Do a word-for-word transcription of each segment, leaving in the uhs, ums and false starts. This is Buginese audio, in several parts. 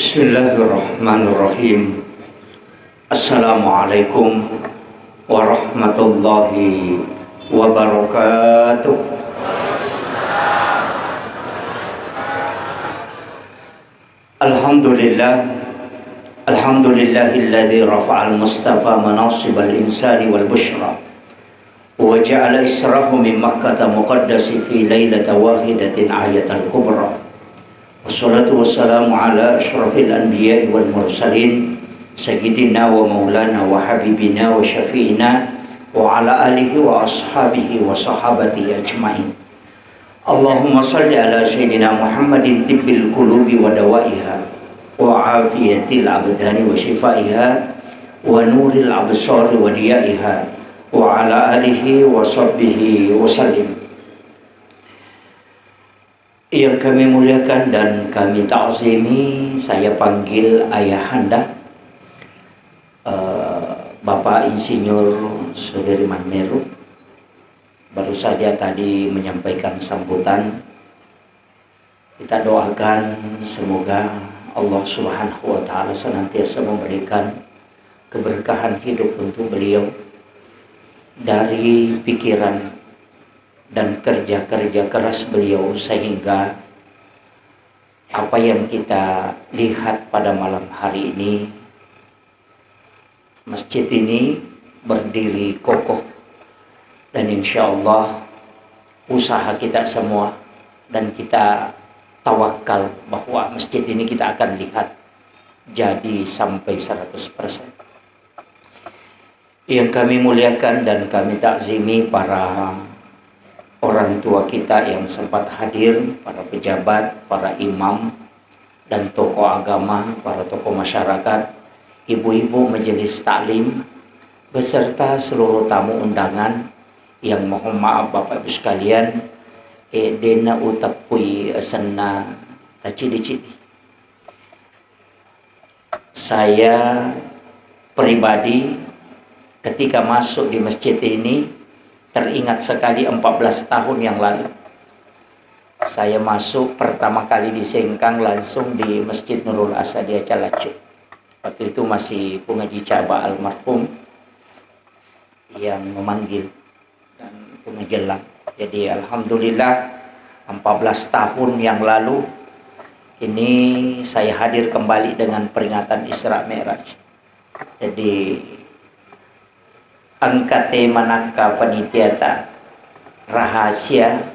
Bismillahirrahmanirrahim. Assalamualaikum warahmatullahi wabarakatuh. Alhamdulillah. Alhamdulillahilladzi rafa'al mustafa manasibal insani wal busyra. Wa ja'ala israhu min Makkata muqaddasi fi lailata wahidatin ayatal kubra. Wassalatu wassalamu ala asyrafil anbiya'i wal mursalin, sayyidina wa maulana wa habibina wa syafi'ina wa ala alihi wa ashabihi wa sahabatihi ajma'in. Allahumma salli ala sayyidina Muhammadin tibbil qulubi wa dawaiha wa afiyatil abdani wa shifaiha wa nuril absari wa diyaiha wa ala alihi wa sahbihi wa sallim. Yang kami muliakan dan kami ta'zimi, saya panggil ayahanda, eh, Bapak Insinyur Sudirman Meru, baru saja tadi menyampaikan sambutan. Kita doakan semoga Allah Subhanahu wa Ta'ala senantiasa memberikan keberkahan hidup untuk beliau, dari pikiran dan kerja-kerja keras beliau, sehingga apa yang kita lihat pada malam hari ini, masjid ini berdiri kokoh, dan insya Allah usaha kita semua, dan kita tawakal bahwa masjid ini kita akan lihat jadi sampai seratus persen. Yang kami muliakan dan kami takzimi para orang tua kita yang sempat hadir, para pejabat, para imam, dan tokoh agama, para tokoh masyarakat, ibu-ibu majelis taklim, beserta seluruh tamu undangan yang, mohon maaf Bapak Ibu sekalian, eh, dena uteppui asenna tacidi-cidi. Saya pribadi, ketika masuk di masjid ini, teringat sekali empat belas tahun yang lalu. Saya masuk pertama kali di Sengkang, langsung di Masjid Nurul Asadia Calacu. Waktu itu masih Pungaji Caba almarhum yang memanggil dan Pungaji Elang. Jadi, alhamdulillah, empat belas tahun yang lalu ini saya hadir kembali dengan peringatan Isra Mi'raj. Jadi, engka tema nakka panitiata, rahasia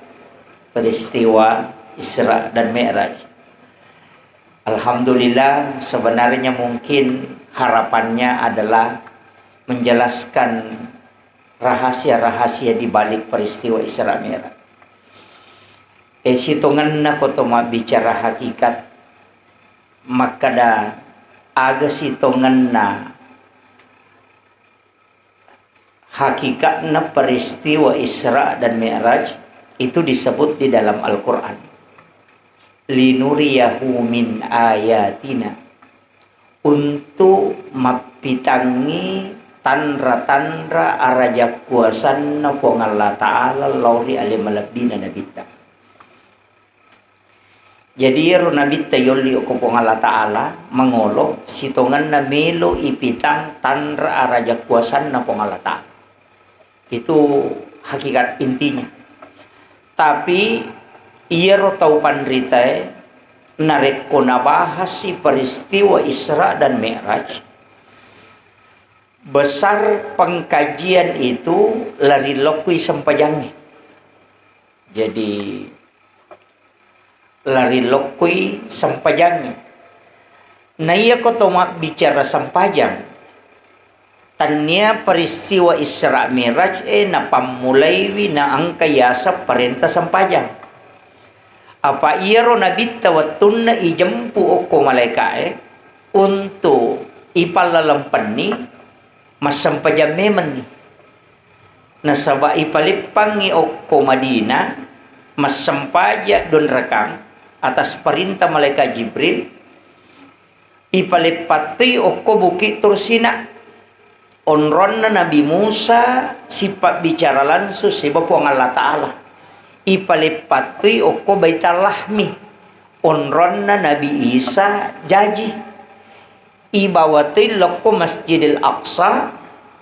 peristiwa Isra dan Mi'raj. Alhamdulillah, sebenarnya mungkin harapannya adalah menjelaskan rahasia-rahasia di balik peristiwa Isra Mi'raj. E, sitongenna ko to mabbicara hakikat, makkada aga sitongenna hakikatna peristiwa Isra dan Mi'raj itu disebut di dalam Al-Quran. Linuriyahu min ayatina, untuk mappitangngi tanra-tanra araja kuasanna Puang Allah Ta'ala lao ri ale malebbina Nabitta. Jadi, iyaro Nabitta yolli okko Puang Allah Ta'ala mangolo, sitongenna melo ipitang tanra araja kuasanna Puang Allah Ta'ala. Itu hakikat intinya. Tapi iyaro tau panritae, narekko nabahasi peristiwa Isra dan Mi'raj, besar pengkajian itu lari lokui sempajangnge. Jadi, lari lokkoi sempajangnge. Na iya ko to mabbicara sempajang, tannia peristiwa Isra Mi'raj e napammulaiwi naengka yaseng parenta sempajang. Apa iyaro Nabitta wettunna ijempu okko malaeka'e untu ipallalempenni, massempajang memenni. Nasaba ipaleppangngi okko Madinah, massempajang dua rakang atas perintah malaikat Jibril, ipaleppattui okko Bukit Tursina, onronna Nabi Musa sipabbicara langsung siba Puang Allah Ta'ala. Ipaleppattui okko Baitallahmi, onronna Nabi Isa jaji. Ibawa toi lokko Masjidil Aqsa,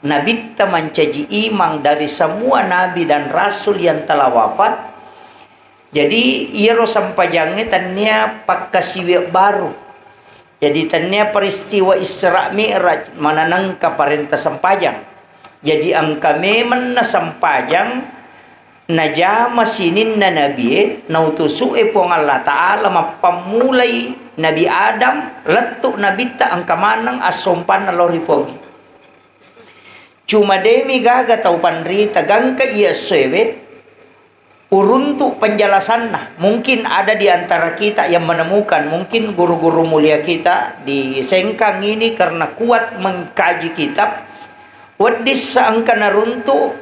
Nabitta mancaji imang dari semua nabi dan rasul yang telah wafat. Jadi, iyaro sempajangnge tennia pakkasiwiang baru. Jadi, tennia peristiwa Isra Mi'raj, mananengka parenta sempajang. Jadi, engka memenna sempajang najama sininna nabie, nautusu'e Puang Allah Ta'ala, mappammulai Nabi Adam, lettu Nabitta, engka maneng assompanna lao ri Puangnge. Cuma demi gaga tau panrita, gangka iya essoewe, uruntu penjelasanna. Mungkin ada di antara kita yang menemukan, mungkin guru-guru mulia kita di Sengkang ini karena kuat mengkaji kitab, wedding sa engka naruntu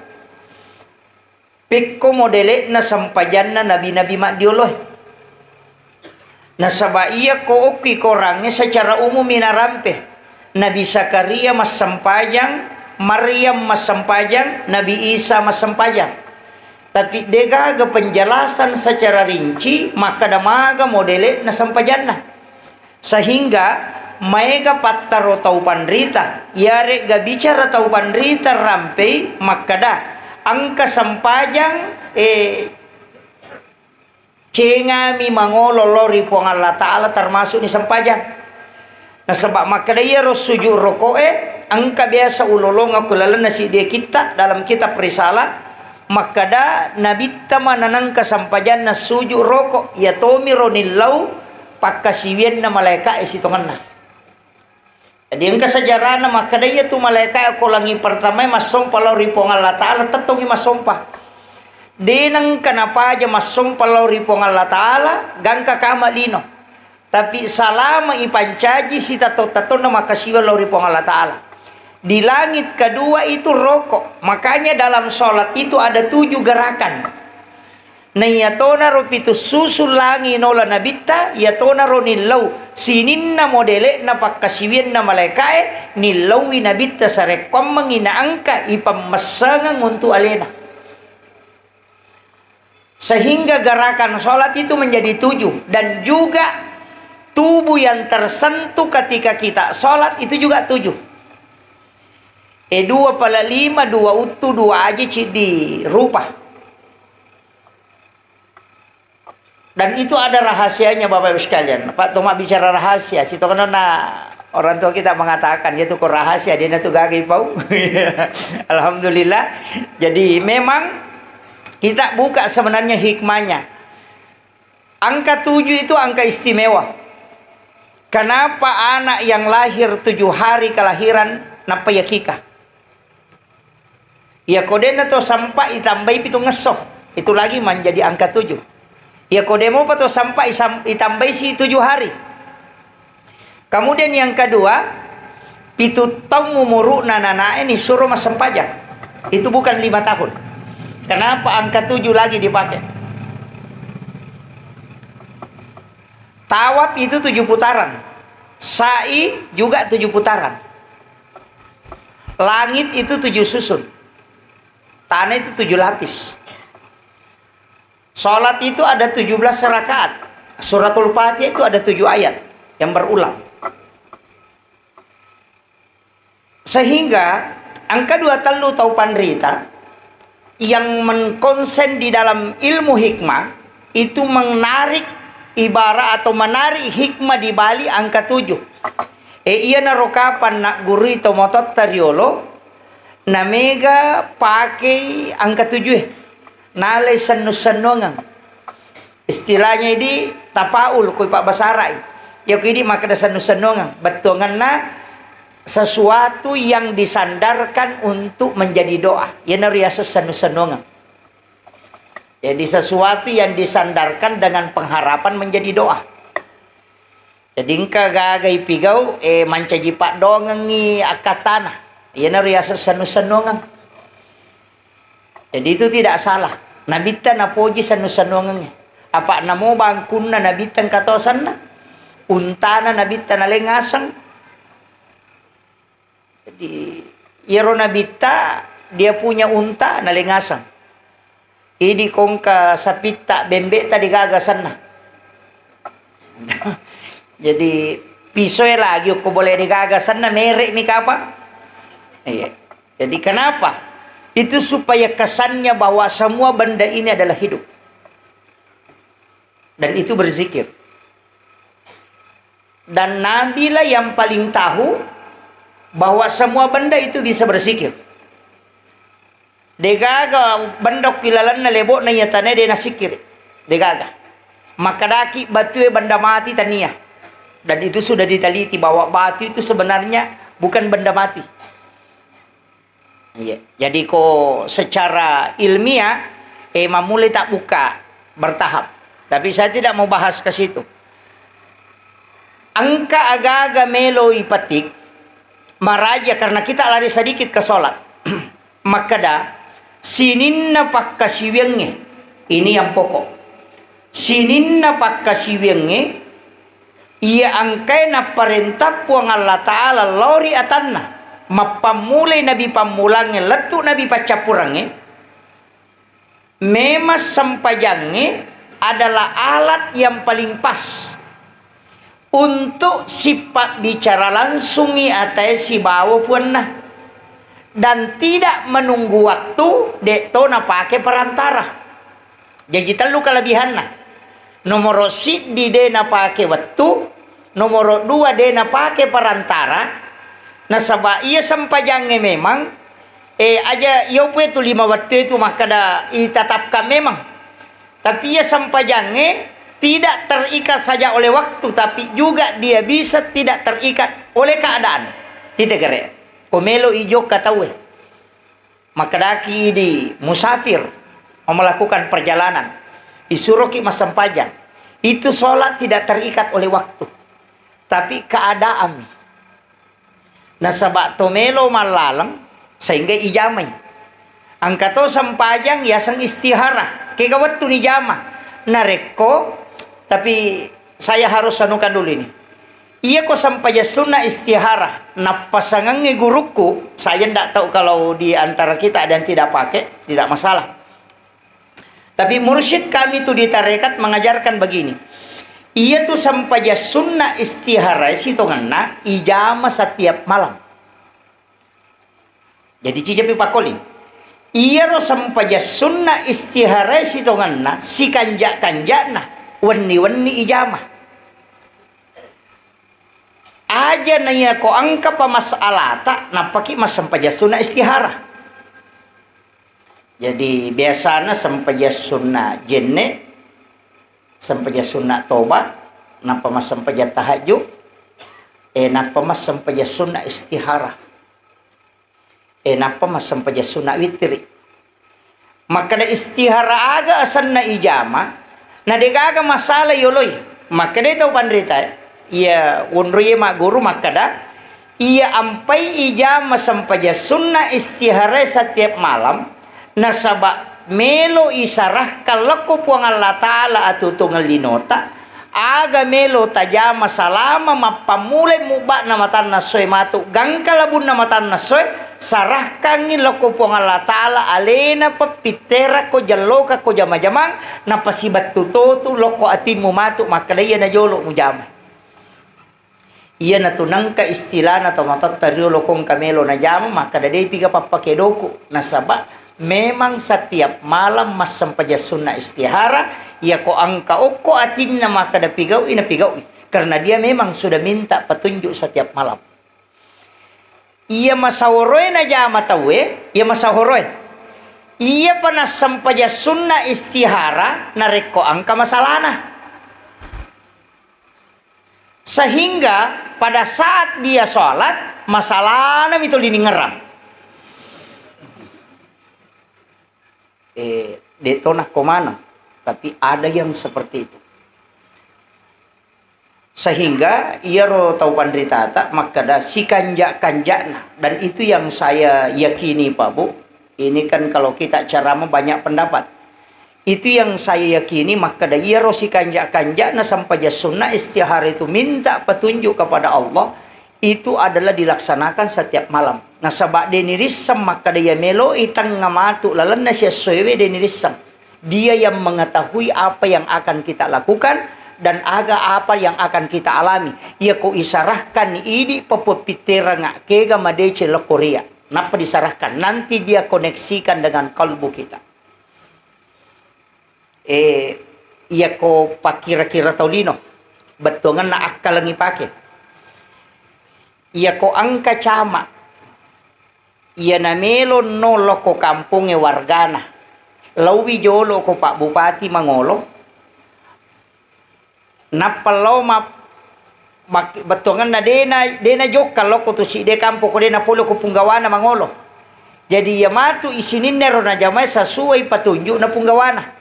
pekko modele'na sempajanna nabi-nabi maddioloe. Nasaba iyako okki korangnge secara umummi narampe. Nabi Zakaria massempajang, Maryam massempajang, Nabi Isa massempajang. Tapi degaga penjelasan secara rinci makkeda maga modele'na sempajanna. Sehingga maega pattaro tau panrita, iyare'ga bicara tau panrita rampei makkeda, engka sempajang, eh, cengami mangolo lao ri Puang Allah Ta'ala, termasukni sempajang. Nasaba makkeda iyaro sujud roko'e, engka biasa ulolongeng ku lalenna siddi kitta dalam kitab Risalah, makkeda Nabitta mananengka sempajanna sujud roko, iya tomiro nillau pakkasiwianna malaeka'e sitongenna. Jadi engka sejarahna makkeda iyatu malaeka ko langi pertamae massompa lao ri Puang Allah Ta'ala, tettongi massompa. De nengka napaja massompa lao ri Puang Allah Ta'ala, gangka kama lino. Tapi salama ipancaji sitato-tatonna makkasiwiang lao ri Puang Allah Ta'ala. Di langit kedua itu roko. Makanya dalam sholat itu ada tujuh gerakan. Naiyatonaro pitu susu langi nola Nabitta, iyatonaro nillau sininna modele'na pakkasiwianna malaeka'e, nillaui Nabitta sarekkuammengngi naengka ipammessengeng untu alena. Sehingga gerakan sholat itu menjadi tujuh, dan juga tubuh yang tersentuh ketika kita sholat itu juga tujuh. Eh, dua pala lima, dua uttu, dua aji, ciddi rupa. Dan itu ada rahasianya, Bapak Ibu sekalian. Pak Toma bicara rahasia, sitongenna orang tua kita mengatakan, yaitu ko rahasia, dia tu gaga ipau. Alhamdulillah. Jadi memang kita buka sebenarnya hikmahnya. Angka tujuh itu angka istimewa. Kenapa anak yang lahir tujuh hari kelahiran nappa yakika? Iya ko denna to sempa itambai pitu ngesso, itu lagi menjadi angka tujuh. Iya ko demopa to sempa isam-, itambai si tujuh hari. Kemudian yang kedua, pitu taung umuru'na nanae nisuro massempajang. Itu bukan lima tahun. Kenapa angka tujuh lagi dipakai? Tawaf itu tujuh putaran. Sa'i juga tujuh putaran. Langit itu tujuh susun. Tanah itu tujuh lapis. Sholat itu ada tujuh belas rakaat. Suratul Fatihah itu ada tujuh ayat yang berulang. Sehingga angka dua tellu tau panrita yang mengkonsen di dalam ilmu hikmah itu menarik ibarat atau menarik hikmah di balik angka tujuh. E, iyanaro kapan naggurui to mototta riolo, namega pakei angka tujuh e. Nalai sennu-sennungeng. Istilahnya idi tafaul, koi pabbasara'i. Iya ko idi makkeda sennu-sennungeng. Bettuangenna sesuatu yang disandarkan untuk menjadi doa. Iyanaro riaseng sennu-sennungeng. Jadi sesuatu yang disandarkan dengan pengharapan menjadi doa. Jadi engka gaga ipigau, eh, mancaji paddoangengngi akkattana. Iyanaro riaseng sennu-sennungeng. Jadi itu tidak salah. Nabitta napoji sennu-sennungengnge. Apa namo bangkunna Nabitta engka to asenna. Untana Nabitta naleng aseng. Jadi, iyaro Nabitta, dia punya unta, naleng aseng. Idi kongka sapitta, bembe'ta degaga asenna. Jadi, pisoe lagi okko boleh digaga, senna merek mi kapa? Iya. Jadi, kenapa? Itu supaya kesannya bahwa semua benda ini adalah hidup. Dan itu berzikir. Dan Nabilah yang paling tahu bahwa semua benda itu bisa berzikir. Degaga benda okki lalenna lebo'na iya tanae de nasikkiri. Degaga. Makkedaki batue benda mati tania. Dan itu sudah diteliti bahwa batu itu sebenarnya bukan benda mati. Iya. Jadi ko secara ilmiah, eh, mammulai tabbuka bertahap. Tapi saya tidak mau bahas ke situ. Engka aga-aga melo ipetik, maraja karena kita lari sedikit ke sholat. Makkeda, sininna pakkasiwiangnge, ini yang pokok. Sininna pakkasiwiangnge, iya engkae napparenta Puang Allah Ta'ala lao ri atanna, mappammulai nabi pammulangnge lettu nabi paccappurangnge, memang sempajangnge adalah alat yang paling pas untuk sipabbicara langsungi atae sibawa puanna dan tidak menunggu waktu, de to napake perantara. Jaji tellu kalebihanna. Nomoro siddi de napake wettu, nomoro dua de napake perantara, nasaba iya sempajangnge memang, eh, aja iya upoe tu lima wettu itu makkeda itatapkan memang. Tapi iya sempajangnge tidak terikat saja oleh waktu, tapi juga dia bisa tidak terikat oleh keadaan. Titegere. Ko melo ijokka tauwe. Makkedaki idi musafir mau melakukan perjalanan, isuroki massempajang. Itu sholat tidak terikat oleh waktu, tapi keadaan. Nasaba to melo mallaleng sehingga ijamai. Engka to sempajang yaseng istihara, kega wettu nijama. Narekko, tapi saya harus anukan dulu ini. Iya ko sempajang sunna istihara, nappasangengngi gurukku, saya ndak tahu kalau di antara kita ada yang tidak pakai, tidak masalah. Tapi mursyid kami tu di tarekat mengajarkan begini. Iya tu sempajang sunna istihara sitongenna ijama setiap malam. Jadi cijapi pakoli. Iyaro sempajang sunna istihara sitongenna sikanja-kanjana wenni-wenni ijama. Aja naiya ko engka pa masalata, nappaki massempajang sunna istihara. Jadi biasana sempajang sunna jenne, sempajang sunna toba, nappa massempajang tahajud, eh, nappa massempajang sunna istihara. Eh, nappa massempajang sunna witiri. Makkeda istihara aga asenna ijama, na degaga masalah yoloi. Makkeda tau panrita, eh, iya wonroiye magguru makkeda, iya ampai ijama sempajang sunna istihara setiap malam, nasaba melo isarahkan lokko Puang Allah Ta'ala atutungeng linota, aga melo tajama salama mappammulai mubba'na matanna essoe matu gangka labunna matanna essoe, sarahkangngi lokko Puang Allah Ta'ala alena peppitterakko jallokakko jama-jamang, napasibattu totu lokko atimmu matu makkeda iya najolo mujama. Iyanatu nengka istilana tomatoatta riolo ko engka melo najama, makkeda depiga pappakedoku, nasaba memang setiap malam massempajang sunna istihara, iyako engka okko atinna makkeda pigau'i, napigau'i, karena dia memang sudah minta petunjuk setiap malam. Iya masahoroe najama tauwe, iya masahoroe. Iyapa nassempajang sunna istihara narekko engka masalana. Sehingga pada saat dia sholat, masalana mi tuli ningerang. Eh, de to nakko maneng, tapi ada yang seperti itu. Sehingga iyaro tau panritata makkeda sikanja-kanjana, dan itu yang saya yakini, Pak Bu. Ini kan kalau kita ceramah banyak pendapat. Itu yang saya yakini, makkeda iyaro sikanja-kanjana sempajang sunna istihara itu minta petunjuk kepada Allah, itu adalah dilaksanakan setiap malam. Nasaba de nirisseng makkeda iya meloi tengnga matu lalenna siessoewe de nirisseng. Dia yang mengetahui apa yang akan kita lakukan, dan aga apa yang akan kita alami. Iyako isarahkan idi pappepitteranga kega madeceng lokko ria. Nappa disarahkan, nanti dia koneksikan dengan kalbu kita. Eh, iyako pakkira-kira tau lino, bettuangenna akkaleng ipake. Iyako engka camat, iyana melo no lokko kampongnge wargana, lauwi jolo ko Pak Bupati mangolo, nappa lao ma-, mak-, bettuangenna dena, dena jokka lokko tu sidde kampo ko dena pole ko punggawana mangolo. Jadi iya matu isininna ro najamai sesuai petunjuk na punggawana.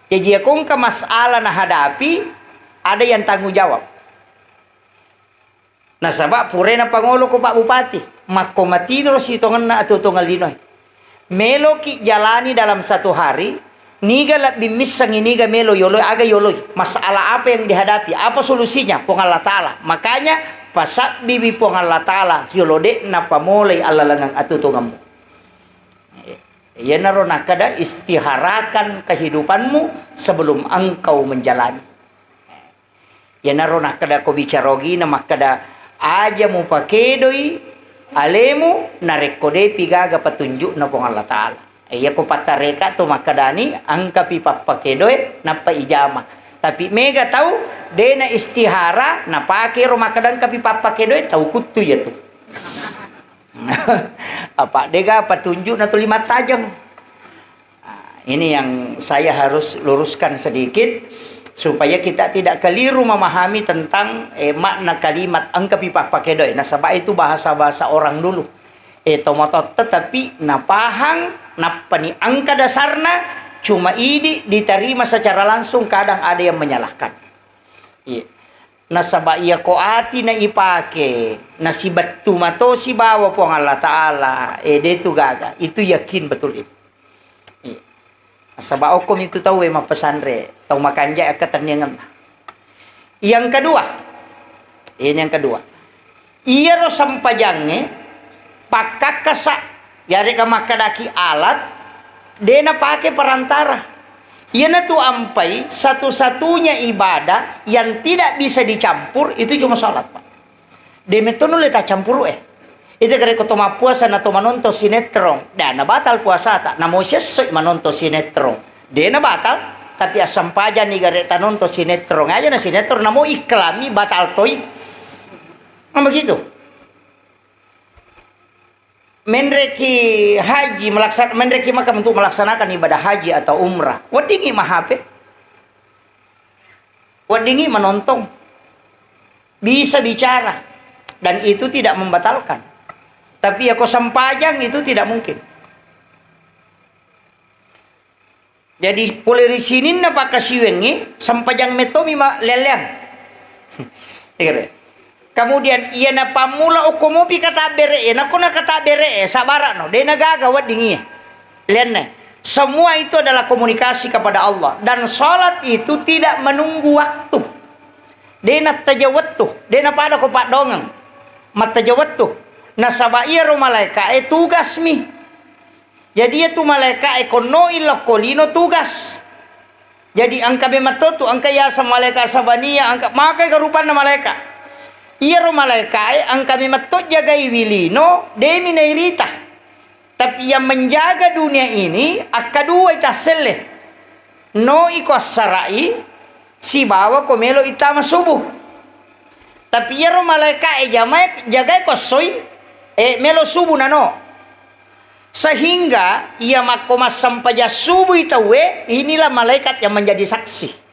Jadi iya ko engka masalah nahadapi, ada yang tanggung jawab. Nasaba purai napangolo ko Pak Bupati, makko matiro sitongenna atuo-tuongeng linoe. Meloki jalani dalam satu hari, niga lebbi missengi niga melo yoloi, aga yoloi. Masalah apa yang dihadapi, apa solusinya? Puang Allah Ta'ala. Makanya, pasabbiwi Puang Allah Ta'ala, yolo de'na pamolai allalengeng atuo-tuongemmu. Iyanaro nakkeda, istiharakan kehidupanmu sebelum engkau menjalani. Iyanaro nakkeda ko bicara ogina makkeda, aja mupakedoi alemu narekko depi gaga petunjukna Puang Allah Ta'ala. Iyako pattareka to makkedani, engkapi pappakedoe nappa ijama. Tapi mega tau dena istihara, napake ro makkeda engkapi pappakedoe, tau kuttu iyatu. Apa dega petunjukna tuli mattajeng. Ah, ini yang saya harus luruskan sedikit, supaya kita tidak keliru memahami tentang, eh, makna kalimat engkapi pappakedoe. Nasaba itu bahasa-bahasa orang dulu. Eh, tomatoatta tapi napahang, nappani engka dasarna, cuma idi diterima secara langsung, kadang ada yang menyalahkan. Iya. Nasaba iyako ati na ipake, nasibettu mato sibawa Puang Allah Ta'ala, eh, de tu gaga. Itu yakin betul itu. Iya. Nasaba okkomi tu tau e mappesanre, tau makanja akkatenniangenna. Yang kedua, ini yang kedua. Iyaro sempajangnge pakkakkasa, yarega makkedaki alat, de napake perantara. Iyanatu ampai satu-satunya ibadah yang tidak bisa dicampur itu cuma salat, Pak. De metto nulle taccampuru'e. Ita kare ko to mappuasa na to manontong sinetron, da na batal puasata, namo sessoi manontong sinetron. De na batal, tapi assampajanni gare tanontong sinetron aja na sinetron, namo iklanmi batal toi. Nah, begitu. Menreki haji, melaksan-, menreki Makkah untuk melaksanakan ibadah haji atau umrah, weddingi mahape, weddingi manontong, bisa bicara, dan itu tidak membatalkan. Tapi ya ko sempajang itu tidak mungkin. Jadi, pole ri sininna pakkasiwiangngi, sempajang mettomi ma-, leang-leang. Iya, Re. Kemudian, iyana pammula okko mopi katabbere e, nakko nakatabbere e, sabara'no, de nagaga wedding iye. Leanna. Semua itu adalah komunikasi kepada Allah. Dan salat itu tidak menunggu waktu. De nattaja wettu, de napada ko paddongeng. Mattaja wettu. Nasaba iyaro malaeka e tugasmi. Jadi, iyatu malaeka'e konnoi lokko lino tugas. Jadi, engka memetto tu, engka yaseng malaeka Sabania, engka, makai ga rupanna malaeka. Iyaro malaeka'e engka memetto jagaiwi lino, demi nairita. Tapi yang menjaga dunia ini, akkaduai tasselle. No iko assara'i, sibawa ko melo ittama subuh. Tapi iyaro malaeka'e jamae, jagae ko essoi, eh, melo subuh nano. Sehingga iya makko massempajang subuh tauwe, inilah malaikat yang menjadi saksi.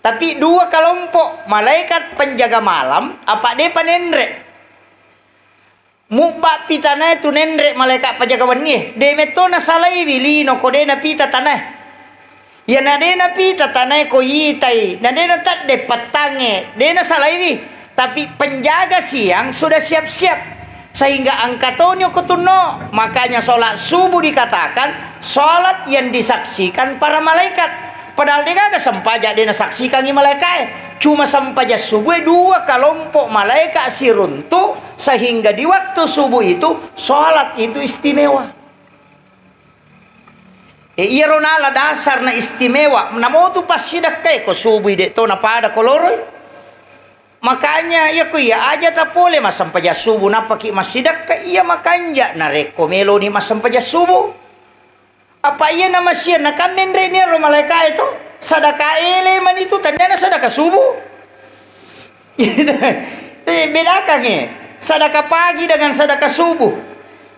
Tapi dua kelompok, malaikat penjaga malam, apa depa nenre. Mubba pitanae tu nenre malaikat pajaga wennie. De metto nasalaiwi lino ko de napita tanae. Iya na de napita tanae ko itai, na de natedde pettangnge, de nasalaiwi. Tapi penjaga siang sudah siap-siap. Sehingga engka toni okko tunno. Makanya sholat subuh dikatakan sholat yang disaksikan para malaikat. Padahal degaga sempajang de nasaksikangi malaikae. Cuma sempajang subuh dua kelompok malaikat siruntu, sehingga di waktu subuh itu sholat itu istimewa. E, iyaro nala dasar na istimewa, namotu passidakkae ko subui de' to napada ko loroi. Makanya, iya ko iya aja tapole massempajang subuh, nappaki massidakka, iya makanja narekko meloni massempajang subuh. Apa iya na masiang na kan menre' ni ro malaikae to? Sadaka ele mani tu, tandana sadaka subuh. Eh, bedakangngi sadaka pagi dengan sadaka subuh.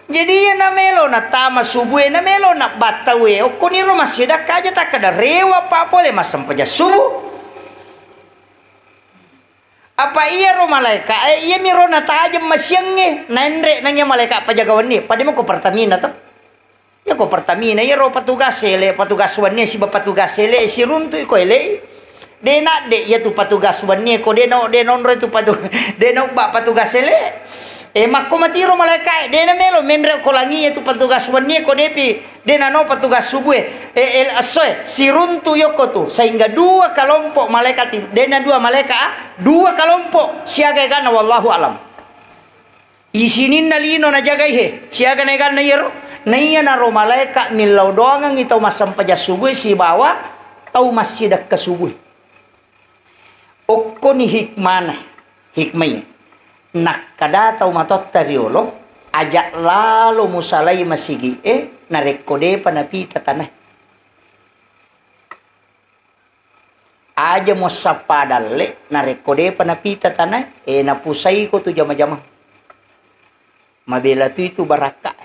Jadi iya na melo na tama subuh e, na melo na battau e, okkoniro massidakka aja takkada rewa pa pole massempajang subuh. Apa iyaro malaika'e, iyamiro natajeng masiangnge, naenre' nang iya malaika' pajaga wennie, pada mako Pertamina to. Iya ko Pertamina, iyaro patugas ele, patugas wennie siba patugas ele, siruntu'i ko ele. De' nadde' iyatu patugas wennie ko de' no, de' nonro itu patu-, de' naubba patugas ele. E, makko matiro malaika'e, de' namelo menre' ko langi iyatu patugas wennie ko de'pi De' nano patugas subuh e, e, el-, esso e, siruntu' yokko tu, sehingga dua kelompok malaikat ini, de' na dua malaikat, ah, dua kelompok, siaga eganna, wallahu alam. Isininna lino najagai he, siaga na eganna iyaro, naiya naro malaikat millau doangengngi tau massempajang subuh e sibawa tau massidakka subuh e. Okkoni hikmana, hikmai. Nakkada tau matoatta riolo, aja' lalo musalai masigi'e narekko de'pa napita tanae. Aja muassappa dalle' narekko de'pa napita tanae, e, napusaiko tu jama-jamang. Mabela tu itu barakka.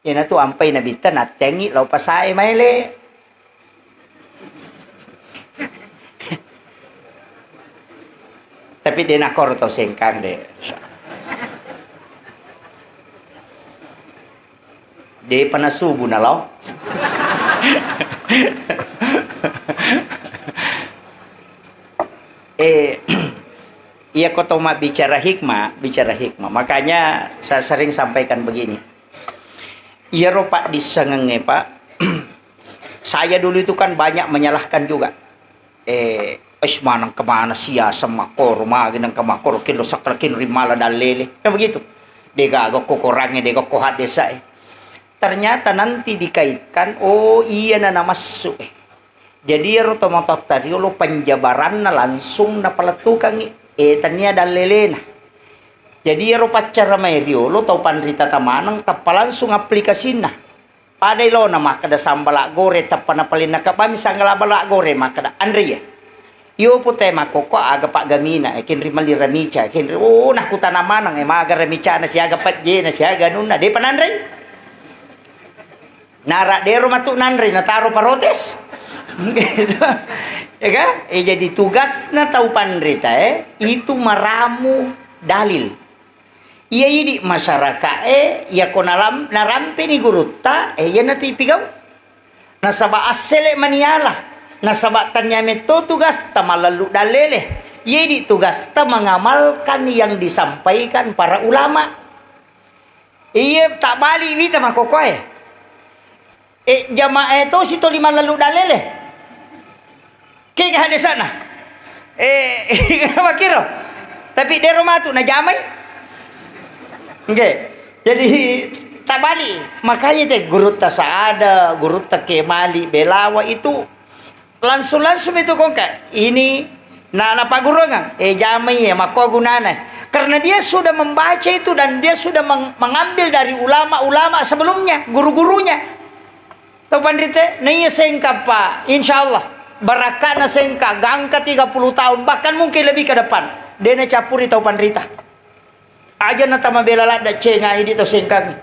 Iyanatu ampai nabitta natteangngi lao pasae maele. Tapi de' nakoro tau Sengkang de'. De'pa nasubu nalao. Eh, iya ko tau mabbicara hikmah, bicara hikmah. Makanya saya sering sampaikan begini. Iyaro paddissengengnge, Pak, saya dulu itu kan banyak menyalahkan juga. Eh, es maneng kemana siaseng makkoro, magi nengka makkoro, kelo sakra kelo rimala dallele. Kan begitu. De'gaga ko korangnge, de'gaga ko haddesa'e. Ternyata nanti dikaitkan, oh, iyana namassu, eh. Jadi iyaro tomatoatta riolo penjabaranna langsung napalettukangngi, eh, tania dallelena. Jadi iyaro paccara mae riolo tau panrita tamaneng tappa langsung aplikasinna. Padai lona makkeda sambala' goreng tappa napalenna kabami sanggala' bala' goreng makkeda, "Anre iya." Iyo pute makkokko aga paggamina, eh, kenri melli ramica, kenri, oh, nakutana maneng, eh, maga ramicana siaga pejjena siaga anunna, de'pa nanrei. Nara dero matu nanre, nataro protes. Gitu. Ya kan? Eh, jadi tugasna tau panrita, eh, itu meramu dalil. Iya idi masyarakat, eh, iya ko nalam-, narampeni gurutta, eh, iya natu ipigau. Nasaba assele maniala. Nasaba tania metto tugasta malellu dalele. Iya idi tugasta mengamalkan yang disampaikan para ulama. Iya, tabbali wita makkokkoe. Eh, jamaah to sitoli malellu dalele. Kega hadesana. Eh, makkiro. Tapi dero matu najamai. Oke. Jadi tabbali. Makanya te gurutta Saada, gurutta Kemali, Belawa itu langsung-langsung itu kongka. Ini na, napagurungang, eh, jamai, eh, makko gunana. Karena dia sudah membaca itu dan dia sudah meng-, mengambil dari ulama-ulama sebelumnya, guru-gurunya. Tau panrita, na iya Sengkang, Pak. Insya Allah, barakkana Sengkang, gangka tiga puluh tahun, bahkan mungkin lebih ke depan. Dena campuri tau panrita. Aja na tama bela ladda cenga idi tau Sengkang.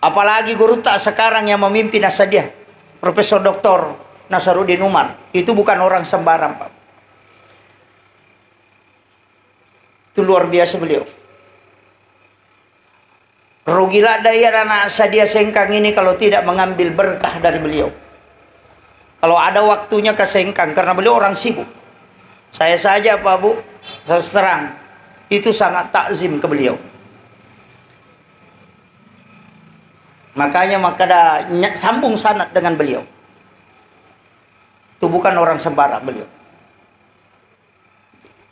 Apalagi gurutta sekarang yang memimpin nassadia, Profesor Doktor Nasaruddin Umar. Itu bukan orang sembarang, Pak. Itu luar biasa beliau. Rugi ladda iya anak sadia Sengkang ini kalau tidak mengambil berkah dari beliau. Kalau ada waktunya ke Sengkang, karena beliau orang sibuk. Saya saja, Pak Bu, terus terang, itu sangat takzim ke beliau. Makanya maka ada ny-, sambung sanad dengan beliau. Itu bukan orang sembarang beliau.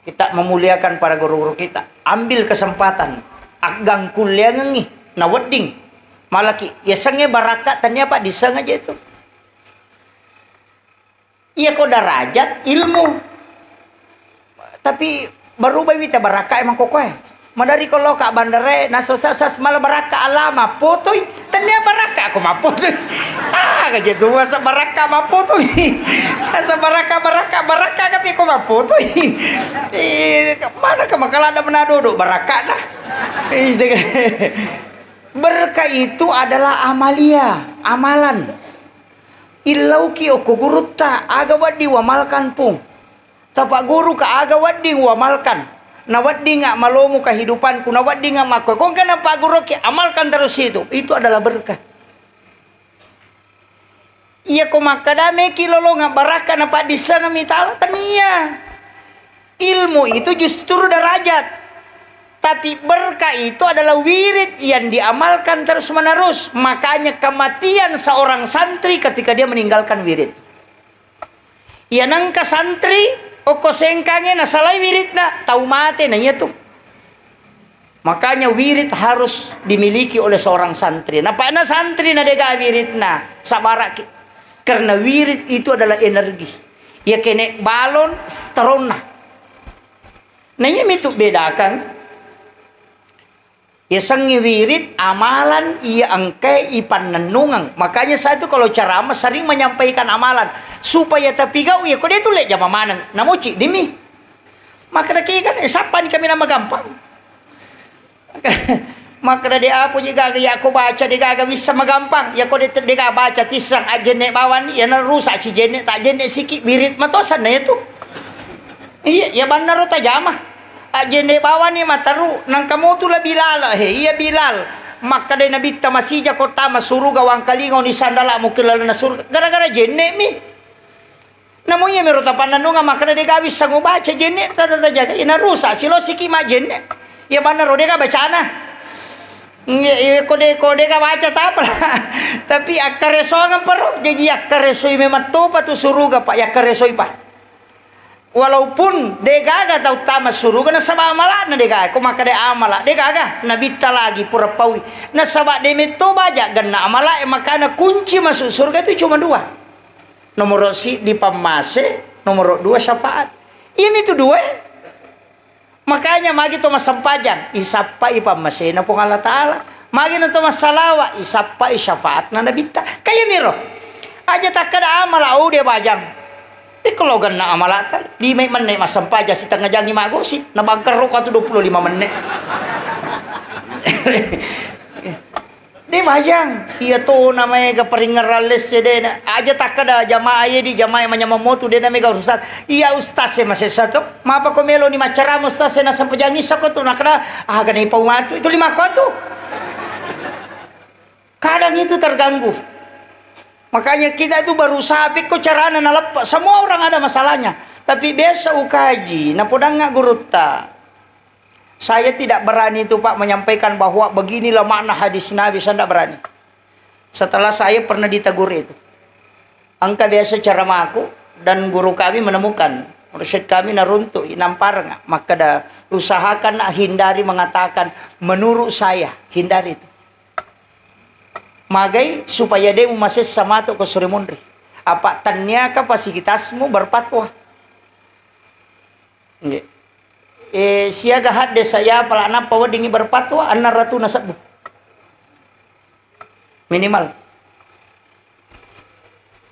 Kita memuliakan para guru-guru kita. Ambil kesempatan. Aggang kulliangengi. Na wedding. Malaki, yasengnge barakka tania, Pak, disseng aja itu. Iya ko darajat ilmu. Tapi berubah wita barakka emang kokoe. Madari ko loka bandare, naso sasas mala barakka alama potoi, tania barakka ko mapotoi. Ah, gaje tu masa barakka mapotoi. Asa barakka, barakka, barakka, tapi ko mapotoi. Eh, mana ke makalada menadodo barakka dah. Eh, Berkah itu adalah amalia, amalan. Illauki okko gurutta, aga wedding wamalkan, Pung. Tapagguruka aga wedding wamalkan. Na weddinga malomo kehidupanku, na weddinga makko. Kongka na pagguruki, amalkan terus itu. Itu adalah berkah. Iya ko makkada meki lolongang barakka na paddissengeng mi taala, tania. Ilmu itu justru derajat. Tapi berkah itu adalah wirid yang diamalkan terus-menerus. Makanya kematian seorang santri ketika dia meninggalkan wirid. Iya nengka santri, okko sengkange nasalai wiridna, tau mate na iya tu. Makanya wirid harus dimiliki oleh seorang santri. Napakna santri na dega wiridna, sabaraki. Karena wirid itu adalah energi. Ya kene balon seteronna. Nah, iya mitu bedakan. Yasengnge wirid, amalan iya engkae ipannennungeng. Makanya saya tuh kalau ceramah sering menyampaikan amalan supaya tapigau, ya kode tuh lek jama maneng. Namoci demi. Makkeda ki kan, eh, sappani kami nama gampang. Makkeda de apo je gaga, ya ko baca de gaga bisa magampang. Ya ko de, de gaga baca tissang ajenne bawani, ya na rusak si jenne, tak jenne siki, wirid matosan na itu. Iya, ya bannaro tajama. Ajenne bawani mataru, nangka motu la Bilal, he, iya Bilal. Makkeda Nabitta masija ko tama suruga wangkalinga oni sandala mukki lalenna suruga. Gara-gara jenne mi. Namu iya mero tapannanunga makkeda de gaga bisa ngo baca jenne tata tajaga. Ina rusak silo siki ma jenne. Ya bannaro de gaga bacana. Iya, iya, ko de, ko de gaga baca tapala. Tapi akkaresongeng pero. Jaji akkaresoi memang topa tu suruga, Pak. Ya akkaresoi, Pak. Walaupun de gaga tau tama suruga nasaba amala'na de gaga, ko makkeda amala de gaga, Nabitta lagi pura paui. Nasaba de metto baja genna amala e, makana kunci masuk surga itu cuma dua. Nomoro siddi pammase, nomoro dua syafaat. Iya mitu dua e. Makanya magi to massempajang, isappai pammasena Puang Allah Ta'ala. Magi na to massalawa, isappai syafaatna Nabitta. Kaya miro. Aja takkeda amala, oh, de bajang. Ikko loganna amalata, lima menne massempajang, sitengnga jangi maggosi, na bangkerro ko tu dua puluh lima menne. De bajang, iya tona maega paringngerang lesse de na. Aja takkeda jamaah ye di jamaah manyameng motu de na mega urusan. Iya ustaz e masessa to. Mapa ko meloni maccarama ustaz e nassempajang issa ko tu, nakkeda, ah, gana ipau matu itu lima ko tu. Kadang itu terganggu. Makanya kita itu berusaha pekko carana naleppe. Semua orang ada masalahnya. Tapi biasa ukaji, napodangnga gurutta. Saya tidak berani itu, Pak, menyampaikan bahwa beginilah makna hadis Nabi, saya tidak berani. Setelah saya pernah ditegur itu. Engka biasa ceramaku dan guru kami menemukan, mursyid kami naruntuk, nampareng, makkeda, usahakan nak hindari mengatakan, "Menurut saya," hindari itu. Magai supaya demu masessa matu ko sure munri. Apa tanniaka pasikitasmu berfatwa. Nggih. Eh, siaga hadde saya pala nappa weddingi berfatwa, enneng ratuna sebbu. Minimal.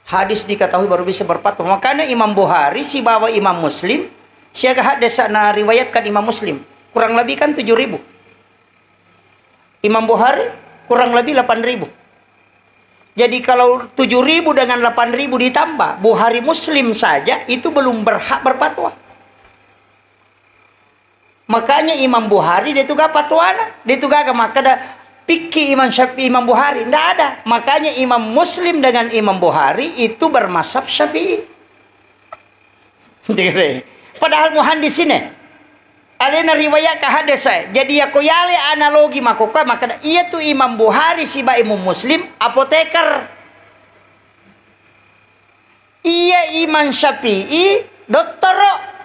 Hadis diketahui baru bisa berfatwa. Makanya Imam Bukhari sibawa Imam Muslim, siaga hadde sa na riwayatkan Imam Muslim. Kurang lebih kan tujuh ribu. Imam Bukhari kurang lebih delapan ribu. Jadi kalau tujuh ribu dengan delapan ribu ditambah, Bukhari Muslim saja itu belum berhak berfatwa. Makanya Imam Bukhari dia tu gaga fatwana, dia tu gaga makkeda pikki Imam Syafi'i, Imam Bukhari, ndak ada. Makanya Imam Muslim dengan Imam Bukhari itu bermazhab Syafi'i. Padahal muhandis ini. Alena riwayat ka hadis saya. Jadi ya ko yale analogi makkokkoe, makkeda iya tu Imam Bukhari siba Imam Muslim apoteker. Iya Imam Syafi'i dottoro.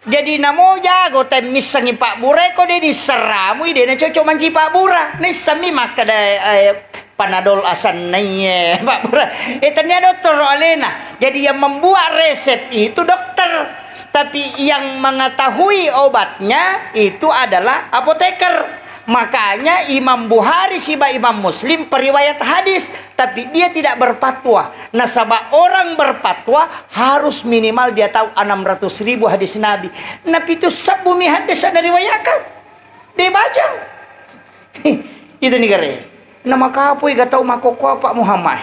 Jadi namo jago temmissengngi pabbura, ko de' nisseramui, de' nacocok mancaji pabbura. Naissemmi makkeda, eh, Panadol asennaie, pabbura. Eh, tennia dottoro alena. Jadi yang membuat resep itu dokter. Tapi yang mengetahui obatnya itu adalah apoteker. Makanya Imam Bukhari siba Imam Muslim periwayat hadis, tapi dia tidak berfatwa. Nasaba orang berfatwa harus minimal dia tahu enam ratus ribu hadis Nabi. Napitu sebbu mi hadis na riwayatkan. De' baca. Itu ni gare. Nama kapui ga tau makkokkoe Pak Muhammad.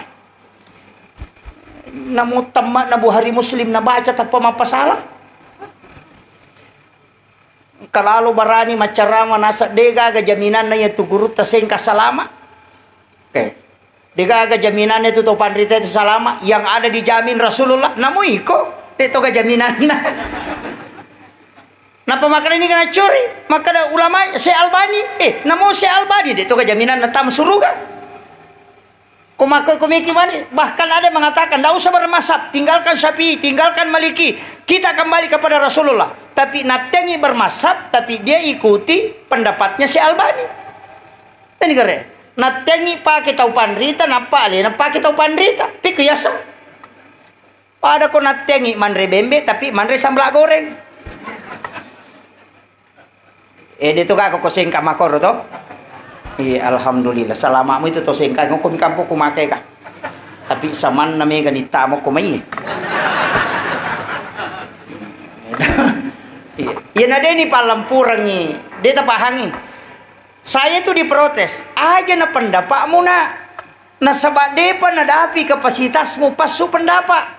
Namo temma na Bukhari Muslim nabaca tappa mappasala. Kalalo barani maccarama naseng de' gaga jaminanna iya tu gurutta sengka salama. Oke. De' gaga jaminanna itu to panrita itu salama. Yang ada dijamin Rasulullah. Namo iko, de' toga jaminanna. Napa makkeda ini kena curi? Makkeda ulama Syekh Albani. Eh, namo Syekh Albani, de' toga jaminanna tama suruga. Ko makko ko miki mani, bahkan ada yang mengatakan, "Ndak usah bermazhab, tinggalkan Syafi'i, tinggalkan Maliki, kita kembali kepada Rasulullah." Tapi nattengi bermazhab, tapi dia ikuti pendapatnya si Albani. Tani gare, nattengi pake tau panrita, nappa alena pake tau panrita. Pikku yaso. Pada ko nattengi manre bembe, tapi manre sambla goreng. Eh, de' to ga ko sengka makkoro to? Iya, alhamdulillah. Salamamu itu to sengka, ngoko mi kampokku make ka. Tapi samanna mega ni tamo ko mai. Iya, iya na de' ni pallampurengi, de' tapahangi. Saya itu diprotes, aja na pendapatmu na. Nasaba de'pa nadapi kapasitasmu passu pendapat.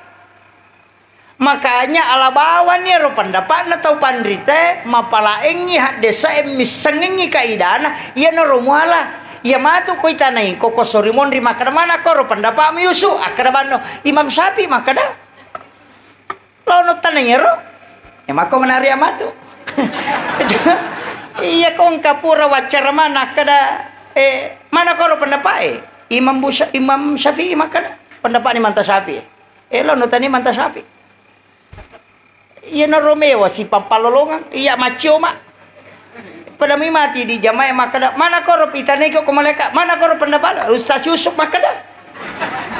Makanya ala bawang iyaro pendapatna tau panrita, mapalaengngi haddesa, missengengngi kaidana, iyanaro muala. Iya matu ko itanai ko, ko sori monri makkeda, "Mana koro pendapatmu Yusuf?" Akkeda banno, Imam Syafi'i makkeda. Laono tanai ero. Ya makko menari amatu. Iya ko engka pura waccara mana kada, eh, mana koro pendapat, eh? Imam Busa-, Imam Syafi'i makkeda. Pendapat ni manta Syafi'i. Eh, laono tani manta Syafi'i. Iya naro mewa si pappalolongang, iya maccioma. Pada mi mati di jamaah makkeda, "Mana koro pitanai ko, ko malaikat? Mana koro pendapat?" Ustaz Yusuf makkeda.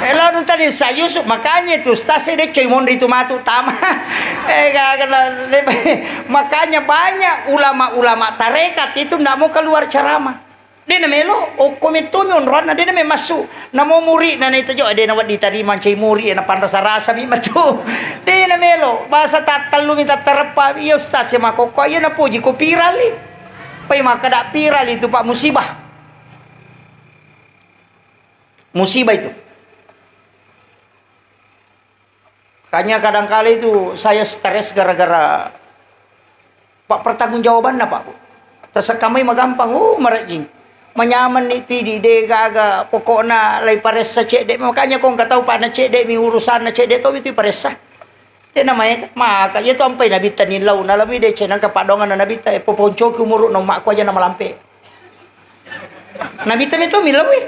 Eh, lalu tadi Ustaz Yusuf, makanya itu Ustaz saya deh coy monri tu matu tama. Eh, gak kena, makanya banyak ulama-ulama tarekat itu ndak mau keluar ceramah. De' namelo, okko metto mi onroanna, de' name massu. Namo muri' na naita jo, de' nawedding tarima cai muri', na panrasa-rasa mi matu. De' namelo, bahasa tattellu mi tattareppa, iya ustaz ya makokko, iya napoji ko pirali. Pai makkeda pirali itu, Pak, musibah. Musibah itu. Makanya kadangkala itu saya stres gara-gara, Pak, pertanggungjawabanna, Pak, Bu. Tasekkamai magampang, uh, marejjing. Manyamenni tidi, de' gaga, pokokna lai paressa cedde'. Makanya ko engka tau, Pak, na cedde' mi urusanna, cedde' to mi tu paressa. De' namae, maka iya tu ampai nabitta nillau, nalami de' cenang ka padongan nabitta, eh, poponcoki umuru'na ummakku aja namalampe. Nabitta metto millau, eh.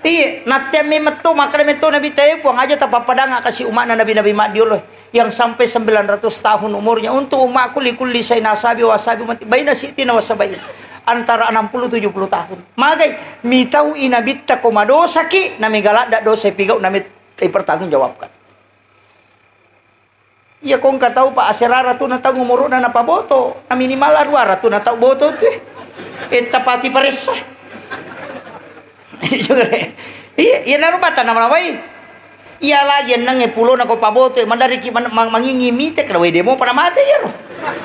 Iye, nattea memmetto, makkeda metto Nabitta, eh, Puang, aja tapappadanga kasi umma'na nabi-nabi maddiolo, eh, yang sampai sembilan ratus tahun umurnya. Untuk umma'ku, likulli sain asabi wa asabi ummati baina sitina wa sabain. Antara enam puluh tujuh puluh tahun. Magai, mitau i Nabitta ko madosaki, namega ladda dosa ipigau, namettai pertanggungjawabkan. Iya, ko engka tau, Pak, asera ratuna taung umuru'na napaboto, na minimal arua ratuna tau boto tu, eh. Eh, tapati paressa. Iya, iya, naru bata nama nawai. Iya lagi enneng e pulona ko paboto, eh, mandariki man-, mang-, mangingi mite, kada wai demo pada mate iyaro.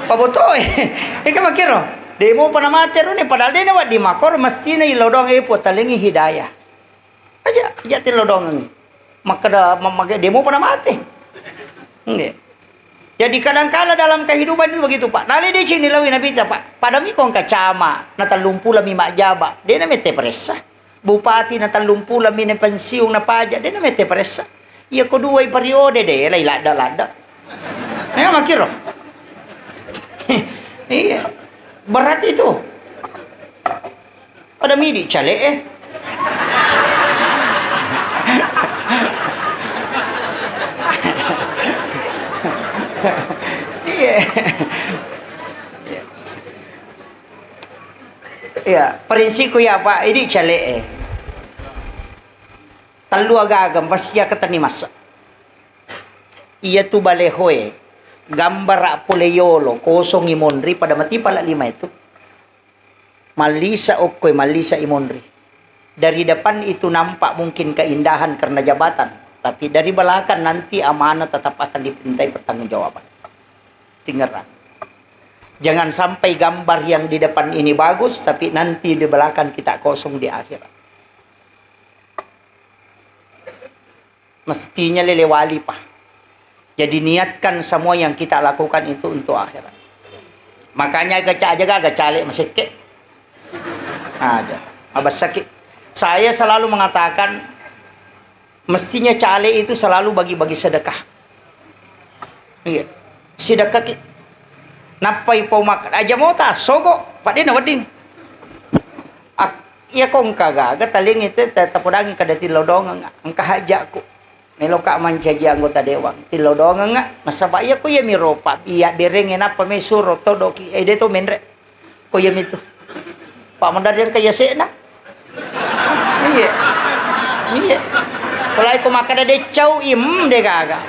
Paboto, eh. Eh, kan makiro. Demo pada mate ro ne, padahal de' nawedding makoro, messina ilodong, eh, Puang talengi hidayah. Aja, aja tilodongengi. Makkeda, ma-, mage demo pada mate. Nggih. Jadi kadangkala dalam kehidupan itu begitu, Pak. Nale deceng nilaui Nabitta, Pak. Padami ko engka camat, na tellung pulo mi majjaba. De' namette paressa. Bupati na tellung pulo mi na pensiun na pajak. De' namette paressa. Iya ko duai periode de' lai ladda-ladda. Memang makkiro. Iya. Berat itu. Pada midi cale, eh. Iya. Iya, prinsipku iya, Pak, idi cale'e. Tellu agaga mesti akkatenni massa. Iyatu balehoe, gambara pole yolo, kosongi monri, pada matipa la lima itu. Mallisa okkoe, mallisa i monri. Dari depan itu nampak mungkin keindahan karena jabatan, tapi dari belakang nanti amanah tetap akan dipintai pertanggungjawaban. Tangerang. Jangan sampai gambar yang di depan ini bagus, tapi nanti di belakang kita kosong di akhirat. Mestinya lele wali, Pak. Jadi niatkan semua yang kita lakukan itu untuk akhirat. Makanya gaca aja gaga cale masekke. Aja. Abasaki. Saya selalu mengatakan, mestinya cale itu selalu bagi-bagi sedekah. Iya. Sidekkaki. Nappai pau mak-, aja mota, sogo, padena wedding. Ak-, iya ko engka gaga talengi te, te, tapodangi kada tillau doangeng, engka hajakku. Meloka mancaji anggota dewan, tillau doangeng, nasaba iya ko iya miro pa, iya berengnge nappa me suro todoki, eh, de to menre. Ko iya mitu. Pak Mandar yang kaya sekna. Iya. Iya. Pulai ko makkeda de cau, im, de gaga.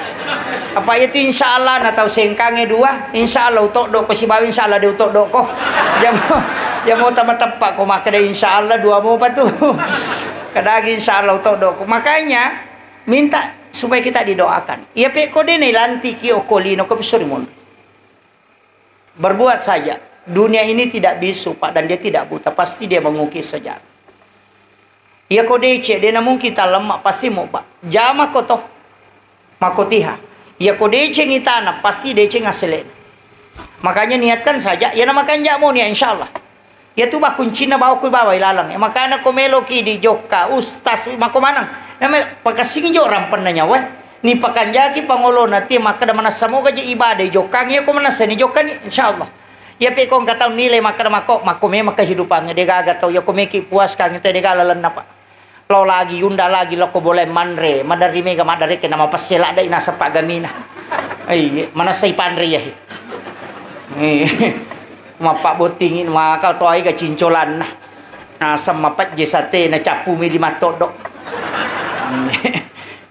Apa itu insya Allah na tau sengkange dua, insya Allah utoddo ko sibawa insya Allah de utoddo ko. Jamo, jamo tama teppa ko makkeda insya Allah dua mopa tu. Kadagi insya Allah utoddo ko. Makanya minta supaya kita didoakan. Iya pe ko de na ilantiki okko lino ko pisori mon. Berbuat saja. Dunia ini tidak bisu, Pak, dan dia tidak buta. Pasti dia mengukir sejarah. Iya ko deceng, de na mungkin tallemma, pasti mobba. Jama ko to. Makotiha. Iya ko deceng itana, pasti deceng asele'na. Makanya niatkan saja, iya na makanja mo nia, insya Allah. Iya tu bah kuncinna bawa ku bawa ilaleng. Iya makana ko meloki di jokka, ustaz, mako maneng. Nama pakassingi jo rampenna nyawa. Ni pakanjaki pangolona, ti makkeda manessa moga je ibadah, jokkangi, iya ko manessa ni jokkani, insya Allah. Iya pe ko engka tau nilai makkeda mako, mako memang kehidupannya, de gaga tau, iya ko meki puaskang, te de gaga lalenna, Pak. Lao lagi, unda lagi, lao ko boleh manre, maderri mega madereke nama pesse ladde naseng paggamina. Iya, manessai panre iya. Iya. Mappabbottingi maka toai ga cincolanna. Naseng mapejje sate na cappu mi lima toddo.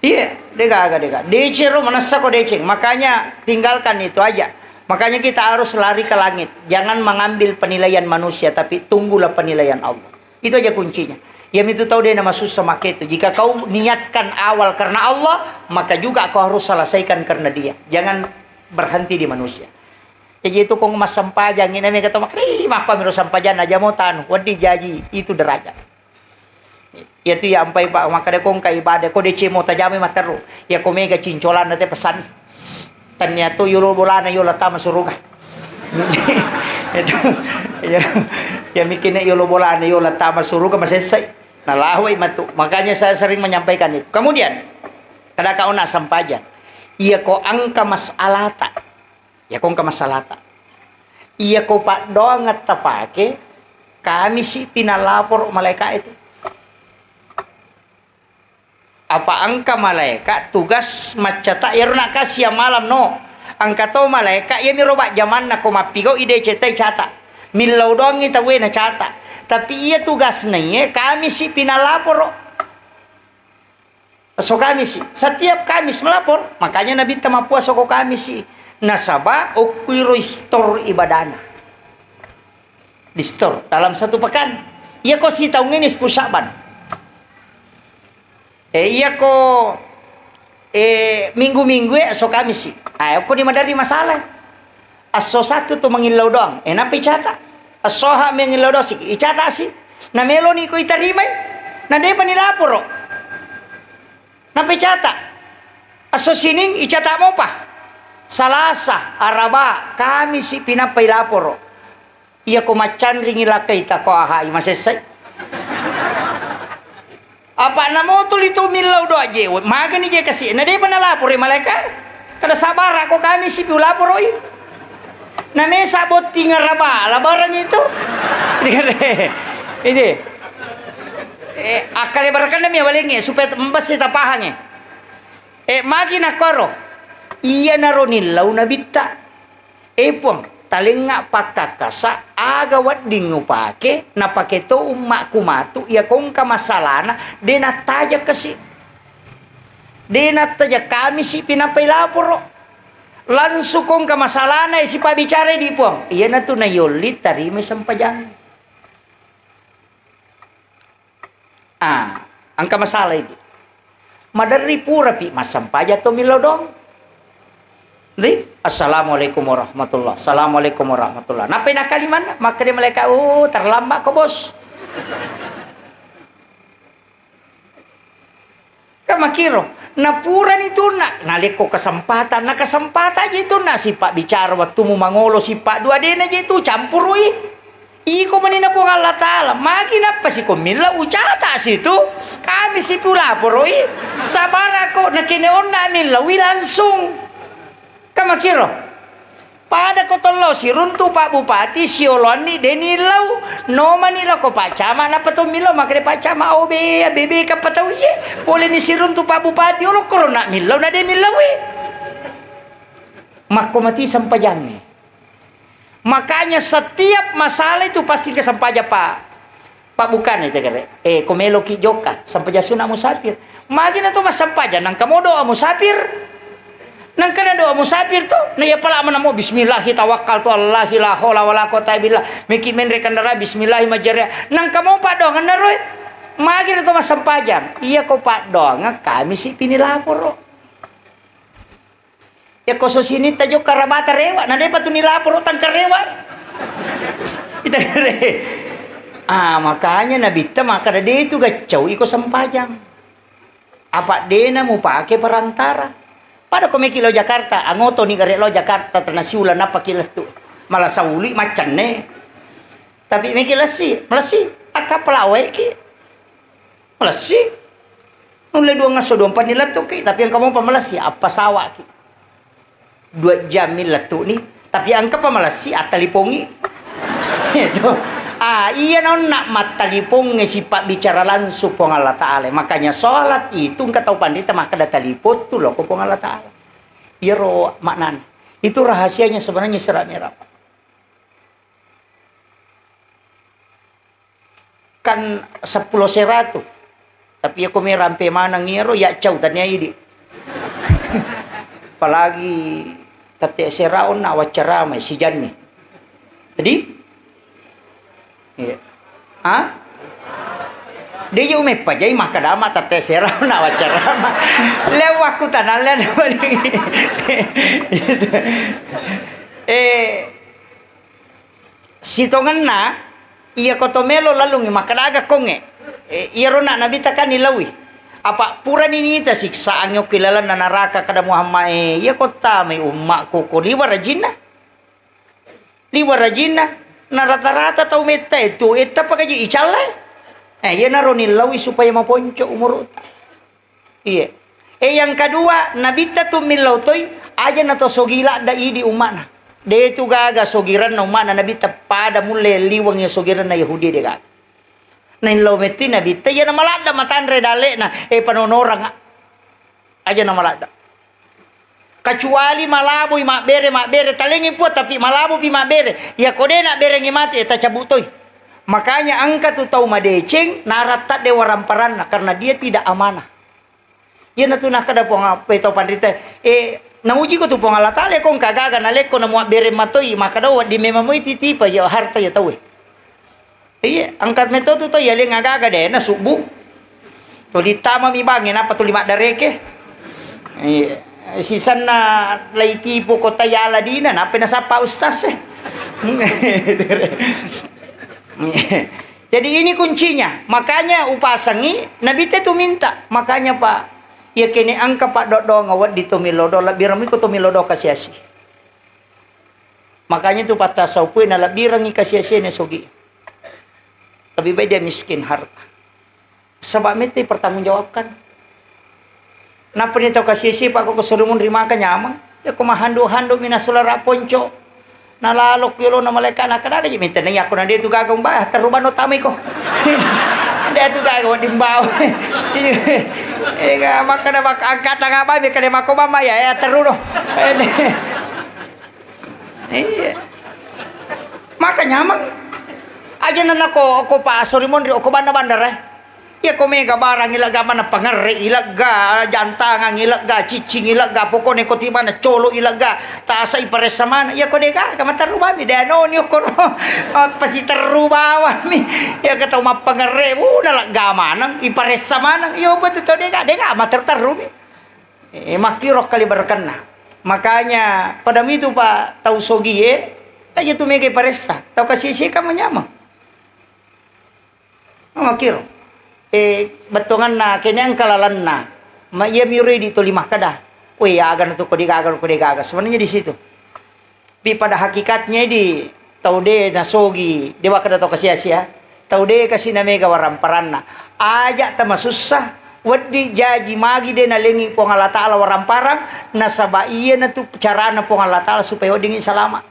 Iya, de gaga, de gaga. Deceng ro manessa ko deceng. Makanya tinggalkan itu aja. Makanya kita harus lari ke langit. Jangan mengambil penilaian manusia, tapi tunggulah penilaian Allah. Itu aja kuncinya. Iya mitu tau de na masussa maketu. Jika kau niatkan awal karena Allah, maka juga kau harus selesaikan karena Dia. Jangan berhenti di manusia. Jaji itu ko massempajang, ina mega to makkeda, "Ih, makko amiro sempajang, aja mo tanu, wedding jaji itu derajat." Iya tu iya ampai, Pak, makkeda ko engka ibadah, ko deceng mo tajamai matteru. Iya ko mega cincolanna te pesan. Tania tu yolo bolana yolo tama suruga. Itu, iya, iya mikirnya yolo bolana yolo tama suruga masessai. Nah, lahoi matu. Makanya saya sering menyampaikan itu. Kemudian, kada kau nak sempajang. Iya ko engka masalata. Iya ko engka masalata. Iya ko paddoangeng tapake, Kamisi pi nalaporo malaeka itu. Apa engka malaeka tugas maccata, iyaro nakkasiang malam no. Engka to malaeka, iyamiro bajjamanna ko mappigau i deceng tai cata. Millau doangngi tauwe nacata. Tapi iya tugasna iye, Kamisi pi nalaporo. Esso Kamisi, setiap Kamis melapor, makanya Nabitta mappuasa ko Kamisi. Nasaba okkuiro istor ibadana. Distor dalam satu pekan. Iya ko sitaung ini sepuluh Syaban. Eh, iya ko, eh, minggu-minggu e esso Kamisi. Ah, okko ni maderri masalah. Esso Sattu tu mangillau doang. Eh, nappa icata. Esso Aha mangillau doang si, icata si. Na meloni ko itarimai. Na depa ni laporo. Nappa icata. Esso Sining icata mopa. Salasa, Araba, Kamisi pinappa ilaporo. Iya ko maccanringi lakkai tako Ahai masessai. Apa namotuli tu millau doa je, magani je kasi, na depa nalaporo malaeka. Kada sabara ko Kamisi pi ulaporoi. Na mesa botting Araba, labaran itu. Ini, eh, akkale barakanna mi awalengi supaya mbassi tapahangi. Eh, magi nakoro. Iya naro nillau Nabitta. Eh, Puang, Talengnga pakkakkasa, aga wedding upake, napake to ummakku matu, iya kongka masalana, de nattajeng kasi. De nattajeng kamisi pinappai laporo. Langsung kongka masalana, eh, sipabbicara di Puang. Iyanatu nayolli tarimai sempajang. Ah, engka masalah idi. Maderri purapi massempajang to millau doang. Di, "Assalamualaikum warahmatullah, assalamualaikum warahmatullah." Nappai nakali manna, makkeda malaika, "Oh, terlambat ko, Bos." Kan makkiro, napurani tunna, nalekko kesempatan, na kesempatan je tunna, sipabbicara wettumu mangolo, sippa dua dena je tu, campurui. Iko manina Puang Allah Ta'ala, magi nappa siko millau ucata situ, kami sipu laporoi, sabarako, nakene onna millaui langsung. Kan makkiro. Pada ko tollo siruntu Pak Bupati, sioloanni de nillau, nomani lao ko Pak Camat, nappa to millau, makkeda Pak Camat, "Oh, be, bebe, kappa tau iye, pole ni siruntu Pak Bupati, olo korona millau, na de millaui." Makko mati sempajangnge. Makanya setiap masalah itu pasti kesempajang, Pak. Pabbukana itu kere. Eh, ko meloki jokka, sempajang sunna musafir. Magi na to massempajang, nangka mo doa musafir. Nangka na doa musafir to, na iya pala manamo, "Bismillahi tawakkaltu alallahi la haula wala quwata billah." Meki menre kendaraan, "Bismillahi majjariya." Nangka mo paddoangan na roe. Magi na to massempajang. Iya ko paddoangan, kami si pini laporo. Yakko sosinitta jokka rabata rewa, na depa tu nilaporo tangka rewa. Ita re. Ah, makanya Nabitta makkada, "De tu gaccau iko sempajang. Apa dena mupake perantara." Pada ko meki lao Jakarta, angotoni gare lao Jakarta, tena siula nappa ki lettu. Malah sauli maccenne. Tapi meki lessi, melessi, akkapala wae ki. Malessi. Nulle duang esso duang panni lettuki, tapi engka mopa malessi, appasawaki. Dua jam mi lettu'ni, tapi engka pa malessi, attalipongi. Itu. Ah, iya nonna mattalipongnge sipabbicara langsung Puang Allah Ta'ala. Makanya sholat itu engka tau panrita makkeda talipottu loko Puang Allah Ta'ala. Iyaro maknana. Itu rahasianya sebenarnya Isra Mi'raj. Kan seppulo seratu. Tapi iya ko me rampe maneng iyaro, ya cau tania idi. Apalagi tette sera onna waccarama sijanni. Jadi? Iya. Ha? De je umeppa jai makkadama tette sera onna waccarama. Lewakku tanah lea. Eh, Sitongenna, iya ko to melo lalungngi makkadaga kongnge. E, iyaro na Nabitta kan nilaui. Apa purani nita siksaangnge okki lalenna naraka, kada Muhammad e, iya ko tamai ummakku ko liwa rajinna. Liwa rajinna, na rata-rata tau metta e tu, etta pakaji icallae. E, iyanaro nilaui supaya maponco umuru'ta. Iya. E, yang kedua, Nabitta tu millau toi, aja na to sogi ladda idi umma'na. De tu gaga sogiranna umma'na Nabitta pada mulle liweng iya sogiranna Yahudi de gaga. Naillau metti Nabitta, iya na maladda matanre dalle'na, e, panonorang. Aja na maladda. Kecuali malaboi mabbere, mabbere, talengi Puang, tapi malabopi mabbere. Iya ko de nabberengi mate, e, tacabu toi. Makanya engka tu tau madeceng, naratta de waramparanna, karena dia tidak amanah. Iyanatu nakkeda Puang, pe tau panrita, e, naujiko tu Puang Allah Taala, ko engka gaga nalekko namuabbere matoi, makkeda wedding memang moi titipa iya harta iya tauwe. Iya, engka metto tu to iya leng agaga de nasubbu. Tuli tama mi bangnge, nappa tuli maddareke. Iya, sisenna lai tipu kota yala dina, nappa nasappa ustaz e. Jadi ini kuncinya. Makanya upasangi, Nabitta tu minta. Makanya, Pak, iya kene engka paddoddong wedding to millau do, lebbi ramiko to millau do kasiasi. Makanya tu patta saupue na lebbirangi kasiasi ne sogi. Lebih baik dia miskin harta. Sebab mette pertanggungjawabkan. Nappa ni tau kasiasi, Pak, ko kesurumun rimaka nyameng. Ya ko mahandu-handu mina sulara ponco. Nalalo ku yolona malaika, nakkeda gaji mette na iya ko na de tu gaga umba, terru bano tamai ko. De tu gaga wedding bawa. Iya. Iya, makkeda mak-, angkata ngabai, kede mako mama ya, ya terru no. Iya. Maka nyameng. Aja nana ko, ko pa sori monri, ko banda-bandara. Iya ko mega barang ilegga mana pangerre, ilegga jantangan, ilegga cicing, ilegga pokokne ko tibana colo, ilegga tasa iparessa mana. Iya ko dega, ka materru bami, de anoni okkoro. Apa si terru bawami. Iya ka tau mappangerre, uh, nalegga maneng, iparessa maneng. Iya betul to dega, dega materru-terru mi. Eh, makkiro kali barakenna. Makanya pada mitu pa tau sogie, aja tu mega iparessa. Tau kasi-, sika manyameng. Makkiro. Eh, bettuanganna, kene engka lalenna. Ma iya mi redi toli makkeda. Weh, aga na tu ko degaga, ko degaga. Sebenarnya di situ. Tapi pada hakikatnya di tau de nasogi, de wakkeda tau kasi-asia. Tau de kasi na mega waramparanna. Aja tamasussa, wedding jaji magi de nalengi Puang Allah Taala waramparang, nasaba iya na tu carana Puang Allah Taala supaya weddingi salama.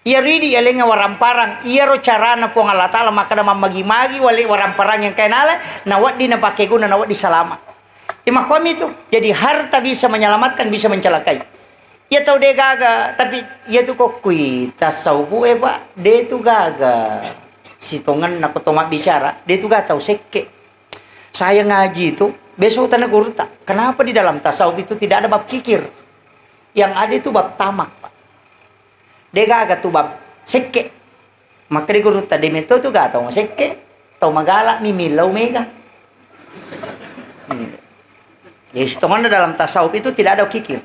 Iya ridi yalengnge waramparang, iyaro carana Puang Allah Taala makkeda mammagi-magi wale waramparangnge engkae nala, nawedding napake guna, nawedding salama. Imakkuami tu. Jadi harta bisa menyelamatkan, bisa mencelakai. Iya tau de gaga, tapi iya tu kokkui tasawufu e, Pak, de tu gaga. Sitongenna ko to mabbicara, de tu gaga tau sekke. Saya ngaji itu, besok tanya guru tak, kenapa di dalam tasawuf itu tidak ada bab kikir? Yang ada itu bab tamak, Pak. De gaga tu bab sekke. Makkeda gurutta, de metto tu ga tau masekke, tau magala mi millau mega. Hmm. Jadi sitongenna dalam tasawuf itu tidak ada kikir.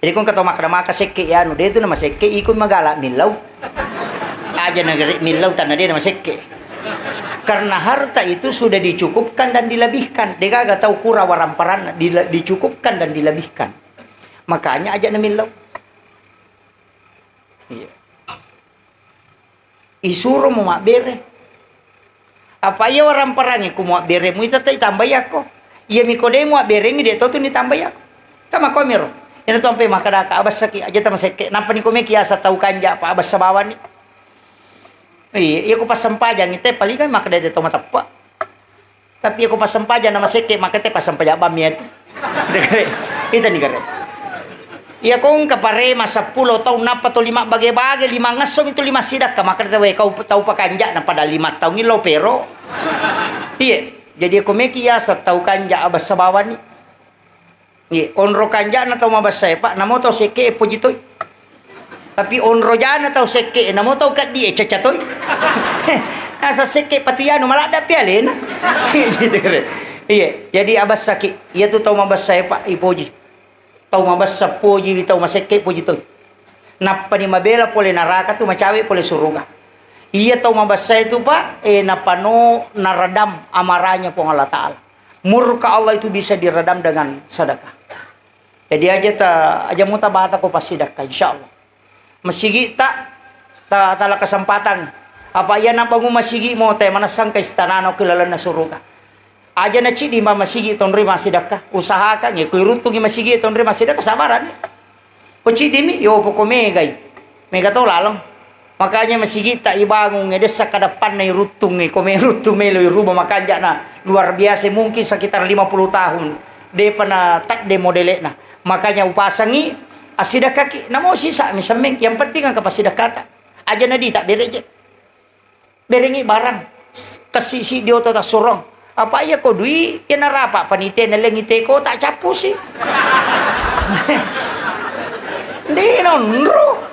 Jadi ko engka tau makkeda maka sekke ya anu, de tu na masekke, iko magala millau. Aja na gere millau tanna de na masekke. Karena harta itu sudah dicukupkan dan dilebihkan. De gaga tau kura waramparanna, dile-, dicukupkan dan dilebihkan. Makanya aja na millau. Iya. Isuromo mabbere. Apa iya waramparangnge ku muabbere mui tette itambai akko. Iya miko de muabberengngi de to tu nitambai akko. Tama komiro. Ina tu ampe makkadaka abessaki aja tama sekke. Nappa niko meki asa tau kanja pa abessa bawani. Iya, iya ku passempajangngi te palingan makkeda de to mateppe. Tapi iya ko passempajang na masekke, maka te passempajang bammi itu. Itani gare. Iya ko engka parema seppulo taung nappa to lima bage-bage, lima ngesso mi tu lima sidakka, maka te we kau tau pakanja na pada lima taung illo pero. Iya, jadi ko meki yasa tau kanja abessa bawani. Iye, onro kanja'na tau mabessae, Pak, namo tau sekke'e poji toi. Tapi onro jana tau sekke'e, namo tau keddi'e cacca toi. Nasa sekke patu yanu maladda pi alena. Iye, jadi abessaki. Iyatu tau mabessae, Pak, ipoji. Tau mabessa poji, tau masekke poji toi. Nappani mabela pole naraka tu macawe pole suruga. Iya tau mabessae tu, Pak, eh, napano naredam amarahnya Puang Allah Ta'ala. Murka Allah itu bisa diredam dengan sedekah. Jadi aja ta, aja muta bata ko passidekka, insya Allah. Masigi ta, ta, tala kesempatan. Apa iya nabangun masigi mo te manessang ke istanana ke lalenna suruga. Aja na cidi ma masigi tonri massidekka. Usahakan ya ko iruttungi masigi tonri massidekka sabarani. Ko cidimi, yo poko megai. Mega to laleng. Makanya masigita ibangun, e, dessa kadappanna iruttung, e, ko me ruttung melo iruba makanjana luar biasa, mungkin sekitar lima puluh tahun. Depa na tadde modelekna. Makanya upasangi, assidakkaki, namo sisa mi semmeng, yang penting engka passidakkata. Aja na dita bere je. Berengi barang, kessi siddi oto tassurong. Apa iya ko dui, iya narapa panitia nalengi teko tak cappusi. Ndi nonro.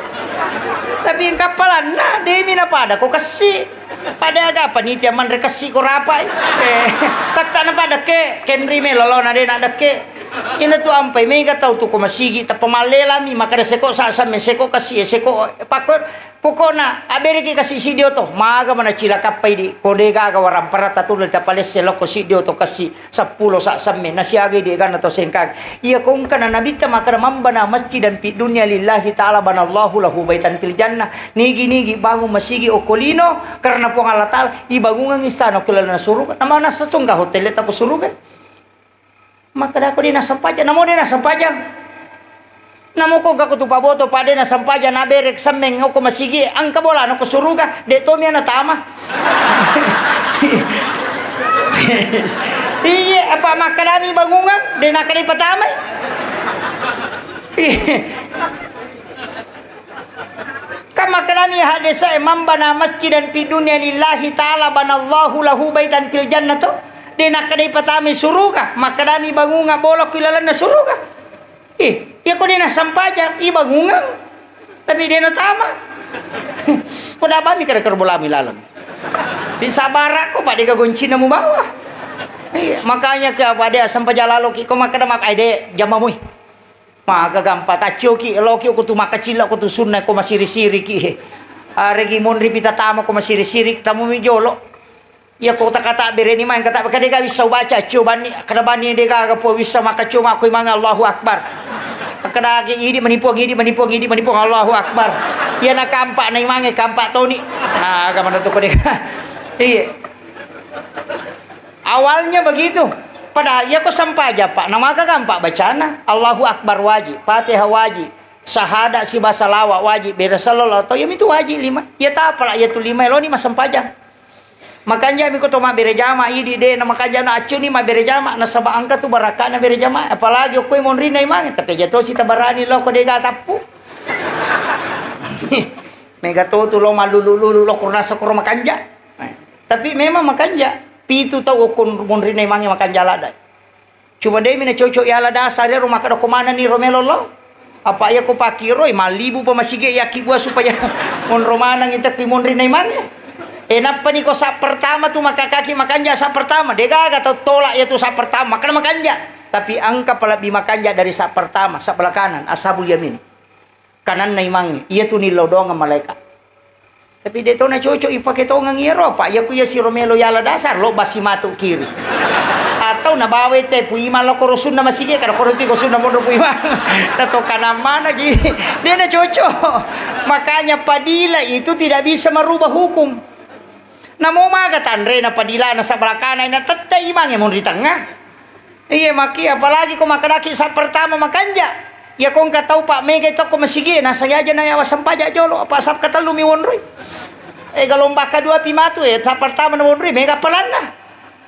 Tapi engka palanna, demi napada ko kessi. Pada aga panitia manre kessi ko rapai. Eh, tatta napada ke, kenri me lolona de na dekke. Ina tu ampai mega tau tu ko masigi, tappa mallelami, maka de seko sasam, seko kessi, seko pakko Pokokna, abbereki kasi siddi oto, maga mana cilakappai di, ko de gaga waramparatta tu tapalesse lokko siddi oto kasi seppulo sa semme, nasiagai de gana to sengkang. Iya ko engkana nabitta makkada, "Man bana masjidan fid dunya lillahi ta'ala banallahu lahu baitan fil jannah." Nigi-nigi bangun masigi okko lino karena Puang Allah Ta'ala, ibangungang istana okko laleng suruga. Nama nasa tungga hotel ta ko suruga. Makkadako de nassempajang, namo de nassempajang. Namo ko engka ko tu paboto, pade nassempajang, naberek semmeng okko masigi, engka bolana ko suruga, de tomi ana tama. Iye, apa makkadami bangungang, de nakkada patamai. Iye. Kan makkedami haddese'e, "Man bana masjidan fid dunya lillahi ta'ala banallahu lahu baitan fil jannah," to. De' nakkedai patamai suruga, makkedami bangunga bolokku ilalenna suruga. Ih, iya ko de' nasampajang, i bangungang. Tapi de' natama. Ko da' bami kada kerbolami laleng. Bisa barakko, Pak, de' gagoncina mubawa. Iya, makanya ke apa de' sampajang laloki, ko makkeda mak-, ai de' jamamui. Maga gampang taccoki, loki ko tu makkacilla, ko tu sunna, ko masiri-siriki. Aregi monri pita tama, ko masiri-siri, tamumi jolo. Iya ko takata bereni main kata, kade ga wissa ubaca, accio banni, kada banni de' gaga po wissa makaccio makko imang Allahu Akbar. Kada ke idi manipuang, idi manipuang, idi manipuang, Allahu Akbar. Iya na kampak na imange kampak toni. Ah, aga mana tu ko de' ga. Iya. Awalnya begitu. Padahal iya ko sampajang, Pak, na maga gampang bacana. Allahu Akbar wajib, Fatihah wajib, sahada siba salawa wajib, bere sallallahu atau iya mitu wajib lima. Iya tapala iya tu lima eloni massempajang. Makanja mi ko to mabbere jama, idi de' na makanja na accuni mabbere jama, nasaba engka tu barakana bere jama, apalagi okko monrinna imang, tapi aja tosi tabarani lo ko de' ga tappu. Mega to tu lo mallulu-lulu lo kurasa kuro makanja. Tapi memang makanja. Pitu tau okko monrinna imangnge makanja ladda. Cuma de' mi nacocok yala dasar ero makkeda ko manenni ro melo lo. Apa iya ko pakkiroi mallibu pa masigi yakkibua supaya monro maneng itekki monrinna imangnge. E nappani ko sa' pertama tu makkakaki makanja sa' pertama. De' gaga tau tolak iya tu sa' pertama. Makkeda makanja. Tapi engka palebbi makanja dari sa' pertama, sa' belakanang, ashabul yamin. Kananna imangnge, iya tu nillau doangeng malaeka. Tapi de' to nacocok ipake tongeng iyaro, apa iya ku iya siro melo yala dasar, lo basi matu kiri. Atau nabawai te pu imang lo koro sunna masigi, kada koro tiko sunna monro pu imang. Nato kanang mana ji, de' nacocok. Makanya padila itu tidak bisa merubah hukum. Namo maga tanrena padilana sabbalakana, na tette imangnge monri tengnga. Iya, maki, apalagi ko makkedaki sa' pertama makanja. Iya ko engka tau pa' mega tokko masigi, na sajaja na yawa sempajang jolo, apa sa' katellumi wonroi. Eh, gelombang kedua pi matu, eh, sa' pertama na wonroi, mega palanna.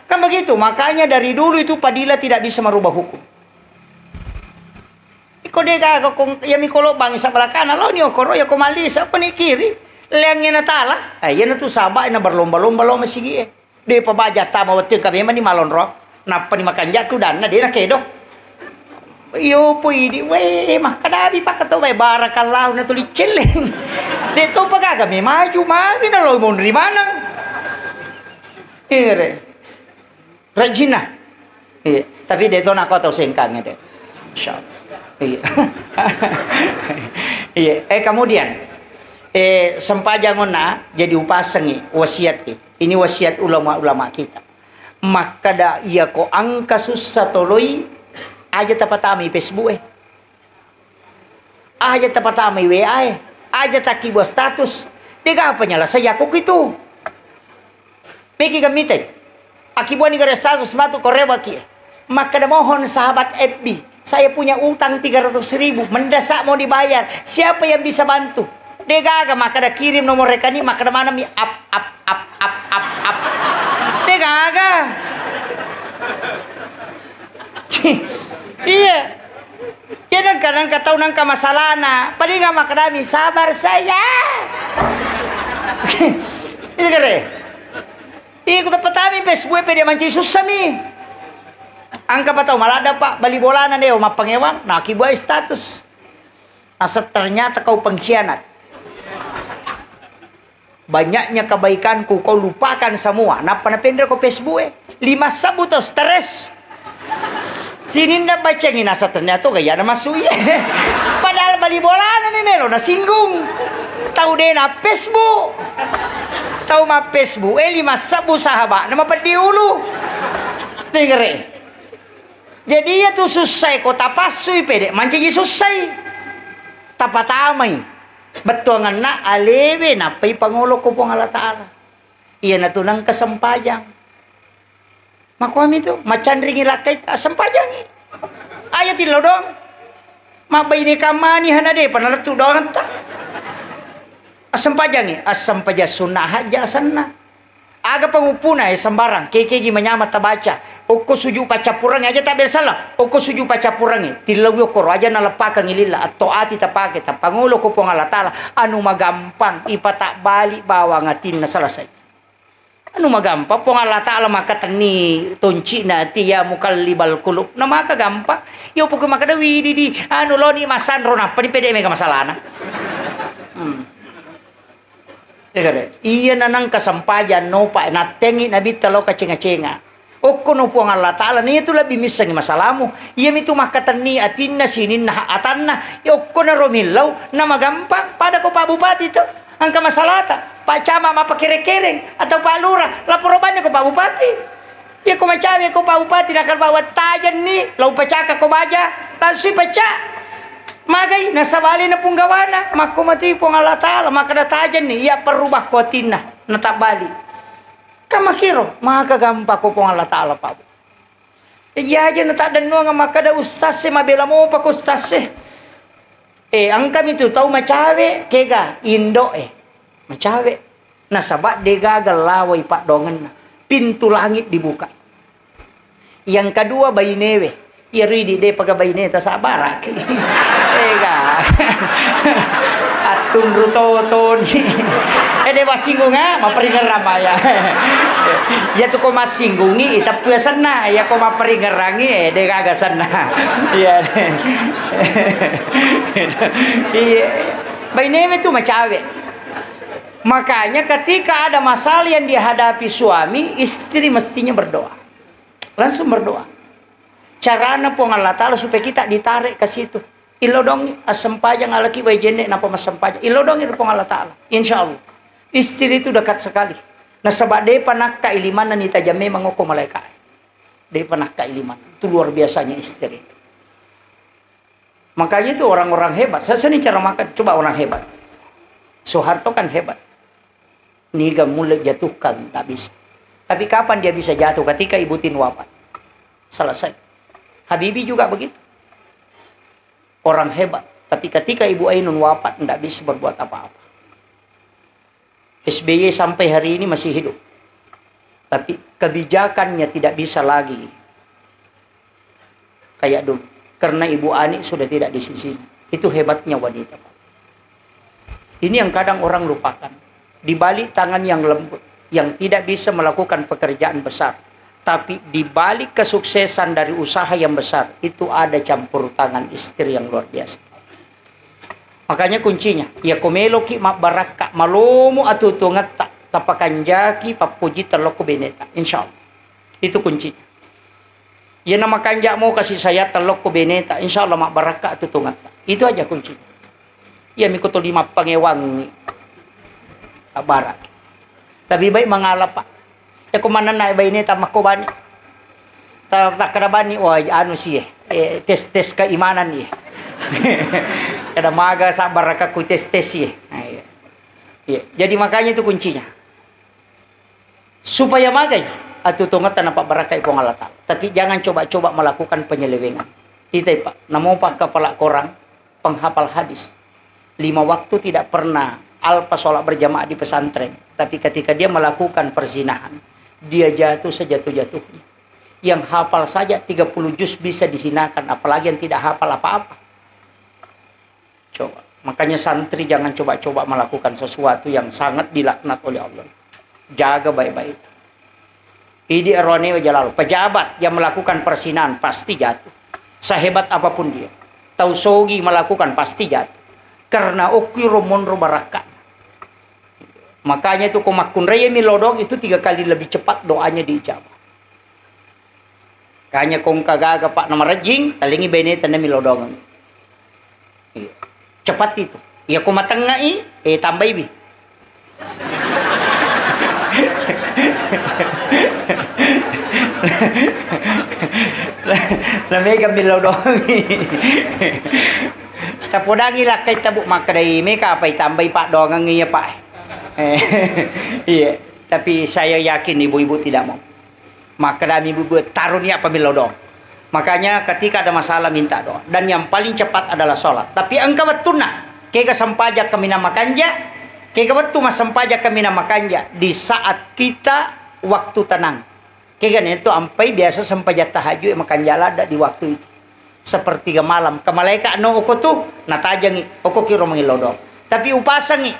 Kan begitu, makanya dari dulu itu padila tidak bisa merubah hukum. Iko de' gaga ko iya mi kolo bangsa balakana lo ni okoro iya ko mallisa ko ni kiri. Leangnge na tala. Eh, iya na tu saba' na berlomba-lomba lo masigi, eh. De' pa baja tama wettu engka memang ni malonro. Nappa ni makanja tu danna de' na kedo. Iyo po idi, weh, makkadabi pakkato, weh, barakallahu na tuli celleng. De' to pa gaga me maju magi na lo monri maneng. Ere. Rajinna. Iya, tapi de' to nako tau sengkangnge de'. Insyaallah. Iya. Iya, eh, kemudian, eh, sempajang onna jadi upasengi wasiat ki. Ini wasiat ulama-ulama kita. Makkada iya ko engka sussa toloi, aja tapatamai Facebook e. Aja tapatamai W A e. Aja takkibua status. De' gaga penyelesaian ko itu. Peki gamitai. Akkibuani gare status matu ko rewaki. Makkada, "Mohon sahabat F B, saya punya utang tiga ratus ribu, mendesak mau dibayar. Siapa yang bisa bantu?" De' gaga makkada kirim nomor rekening, makkada maneng mi ap, ap, ap, ap, ap, ap. De' gaga. Iya. Iya, nengka, nengka tau nengka masalahna. Paling makkadami, "Sabar saya." Itu kere. Iya, ku tapatami Facebook pede manci sussami. Engka pa tau maladda, Pak, bali bolana deo mappangewang, na kibuai status. Asa ternyata kau pengkhianat. Banyaknya kebaikanku kau lupakan semua. Nappa napenre ko Facebook e. Lima sebbu to stres. Sininna bacengi nasa ternyata gaya na masuk iya. Padahal bali bolana memelo na singgung. Tau de na Facebook. Tau ma Facebook e lima sebbu sahabat na mapeddi ulu. Dengar e. Jadi iya tu sussai ko tapassui pede mancaji sussai. Tapatamai. Bettuangenna alewe nappai pangolo ko Puang Allah Ta'ala. Iyanatu nengka sempajang. Makuami tu, macanringi lakkai assempajangi. Aja tillo doang. Mabbaine kammani hana depa nalettu doang ta. Assempajangi, assempajang sunna hajja asenna. Aga panguppuna, eh, sembarang, kekegi manyameng tabaca. Okko suju paccappurengnge aja tabbersalla, okko suju paccappurengnge, tillaui okkoro aja naleppakengngi lilla, atto ati tapake, tappangolo ko Puang Allah Taala, anu magampang, ipatabbali bawang atinna selesai. Anu magampang, Puang Allah Taala makkatenni tonci'na ati, ya mukallibal qulub, na maka gampang. Yo pokok makkeda, "Widi di, anu loni masanro," nappa ni pede mega masalahna. Hmm. Iya nanang kasempajang nopa, nattengngi Nabitta lao kacenga-cenga. Okkono Puang Allah Taala, na iyatu lebbi missengngi masalamu. Iyamitu makkatenni atinna sininna atanna. Okkonaro millau, na magampang. Pada ko Pak Bupati to, engka masalata. Pak Camat mappakere-kereng atau Pak Lurah, laporo banni ko Pak Bupati. Iya ko macawe ko Pak Bupati, nakal bawa tajenni, lau pacaka ko baja, langsung pecah. Magai nasabali na punggawana, makko mati Puang Allah Taala, makkeda tajenni, iya perubah ko atinna, natabbali. Kamakiro, maka gampang ko Puang Allah Taala, Pak. Iya aja na taddennuang makkeda ustaz e, mabela mopa ko ustaz e. Eh, engkami tu tau macawe, kega, indo e. Macawe. Nasaba degaga lawai paddoangenna. Pintu langit dibuka. Yang kedua, bainewe. Iya ridi de paga baine tasabaraki. Ega. Attunru totoni. Eh, de wasinggunga, maperingerang maya. Iya tu ko massinggungi, iteppu senna. Iya ko maperingerangi, eh, de gaga senna. Iya. Iya. Bainewe tu macawe. Makanya ketika ada masalah yang dihadapi suami, istri mestinya berdoa. Langsung berdoa. Carana Puang Allah Taala supaya kita ditarik ke situ. Ilodongi, assempajang alaki wae jenne napa massempajang. Ilodongi ri Puang Allah Taala. Insya Allah. Istri itu dekat sekali. Nasaba depa nakka ilimanna ni tajang memang okko malaika. Depa nakka ilimanna. Itu luar biasanya istri itu. Makanya itu orang-orang hebat. Saya sering ceramahkan, coba orang hebat. Soeharto kan hebat. Niga mulle jatuhkan, nggak bisa. Tapi kapan dia bisa jatuh? Ketika Ibu Tin wafat. Selesai. Habibie juga begitu. Orang hebat. Tapi ketika Ibu Ainun wafat, nggak bisa berbuat apa-apa. S B Y sampai hari ini masih hidup. Tapi kebijakannya tidak bisa lagi kayak dulu. Karena Ibu Ani sudah tidak di sisinya. Itu hebatnya wanita, Pak. Ini yang kadang orang lupakan. Di balik tangan yang lembut, yang tidak bisa melakukan pekerjaan besar, tapi di balik kesuksesan dari usaha yang besar, itu ada campur tangan istri yang luar biasa. Makanya kuncinya, iya ko meloki mabbarakka, malomo atuo-tuongetta, tapakanjaki pappoji tellokko beneta. Insya Allah. Itu kuncinya. Iya na makanja mo kasih sayang tellokko beneta, insya Allah mabbarakka atuo-tuongetta. Itu aja kuncinya. Iya miko toli mappangewangi. Abbarak. Lebih baik mengalah, Pak. Iya ko manenna baineta makko bani. Ta-, takkeda bani, wah, anu sih, eh, eh, tes-tes keimanan, iya. Kada maga sabbarakakku tes-tes, iya. Nah, iya. Iya. Jadi makanya itu kuncinya. Supaya magai atuo-tuongetta napabbarakkai Puang Allah Taala. Tapi jangan coba-coba melakukan penyelewengan. Itai, Pak, namopa kepala korang, penghafal hadis. Lima waktu tidak pernah alpa sholat berjamaah di pesantren. Tapi ketika dia melakukan perzinahan, dia jatuh sejatuh-jatuhnya. Yang hafal saja tiga puluh juz bisa dihinakan, apalagi yang tidak hafal apa-apa. Coba. Makanya santri jangan coba-coba melakukan sesuatu yang sangat dilaknat oleh Allah. Jaga baik-baik itu. Idi aroane wajalalo. Pejabat yang melakukan perzinahan pasti jatuh. Sehebat apapun dia. Tau sogi melakukan pasti jatuh. Karena okiro monro barakka. Makanya itu ko makkunrai millau doang itu tiga kali lebih cepat doanya diijabah. Kanya kongka gaga, Pak, namarejjing, talengi baineta namillau doangeng. Iya. Cepat itu. Iya, ko matengngai, eh, tambaiwi. Na mega millau doangi. Tapodangi lakkai tabu makkedai meka apa itambai, Pak, doangeng iya, Pak. Eh, iya. Tapi saya yakin ibu-ibu tidak mau. Makkedami bubut, taruni apa millau doang. Makanya ketika ada masalah minta doa. Dan yang paling cepat adalah sholat. Tapi engka wettunna, kega sempajang kaminang makanja, Kega wettu massempajang kaminang makanja? Di saat kita waktu tenang. Kegana itu ampai biasa sempajang tahajud e makanja ladda di waktu itu. Sepertiga malam. Ke malaeka no oko tu, natajangi, oko kiro mangillau doang. Tapi upasangi,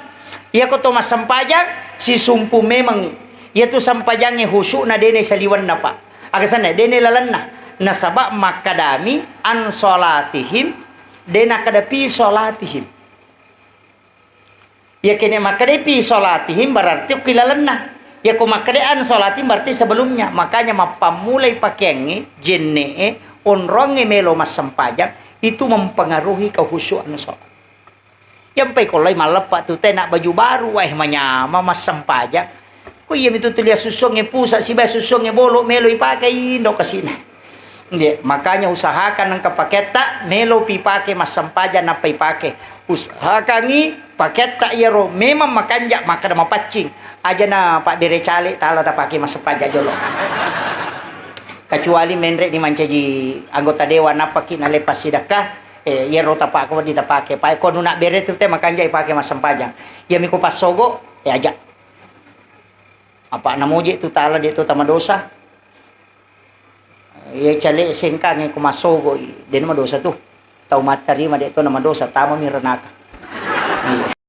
iyako to massempajang, sisumpu memangi. Iyatu sempajangnge khusyukna dene saliwenna, Pak. Aga senna, dene lalenna. Nasaba makkadami an salatihim, dena kada fi salatihim. Iyakene makkeda fi salatihim berarti okki lalenna. Iyako makkeda an salatihim berarti sebelumnya. Makanya mappammulai pakeangnge, jenne'e, onrongnge melo massempajang, itu mempengaruhi kehusyuan sholat. Yampai kollai malleppa tu tena baju baru, wae manyama massempajang. Ko iyami tu tuli assussuangnge pusa sibawa assussuangnge bolo melo ipake indo kasina. Nde, makanya usahakan engka paketta melo pi pake massempajang nappa ipake. Usahakangi paketta iyaro memang makanja makkeda mapaccing. Aja na pabbere cale tala tapake massempajang jolo. Kecuali menre di mancaji anggota dewan nappaki nalepas sidakka, eh, iyaro tapake wedding tapake. Pae ko nuna bere tu te makanja ipake massempajang. Iyami ko passogo, eh, aja. Apa namoje tu tala de to tamadosa. Iya cale sengkangnge ko massogo i, de namadosa tu. Tau mattarima de to namadosa, tamami ranaka. Iya.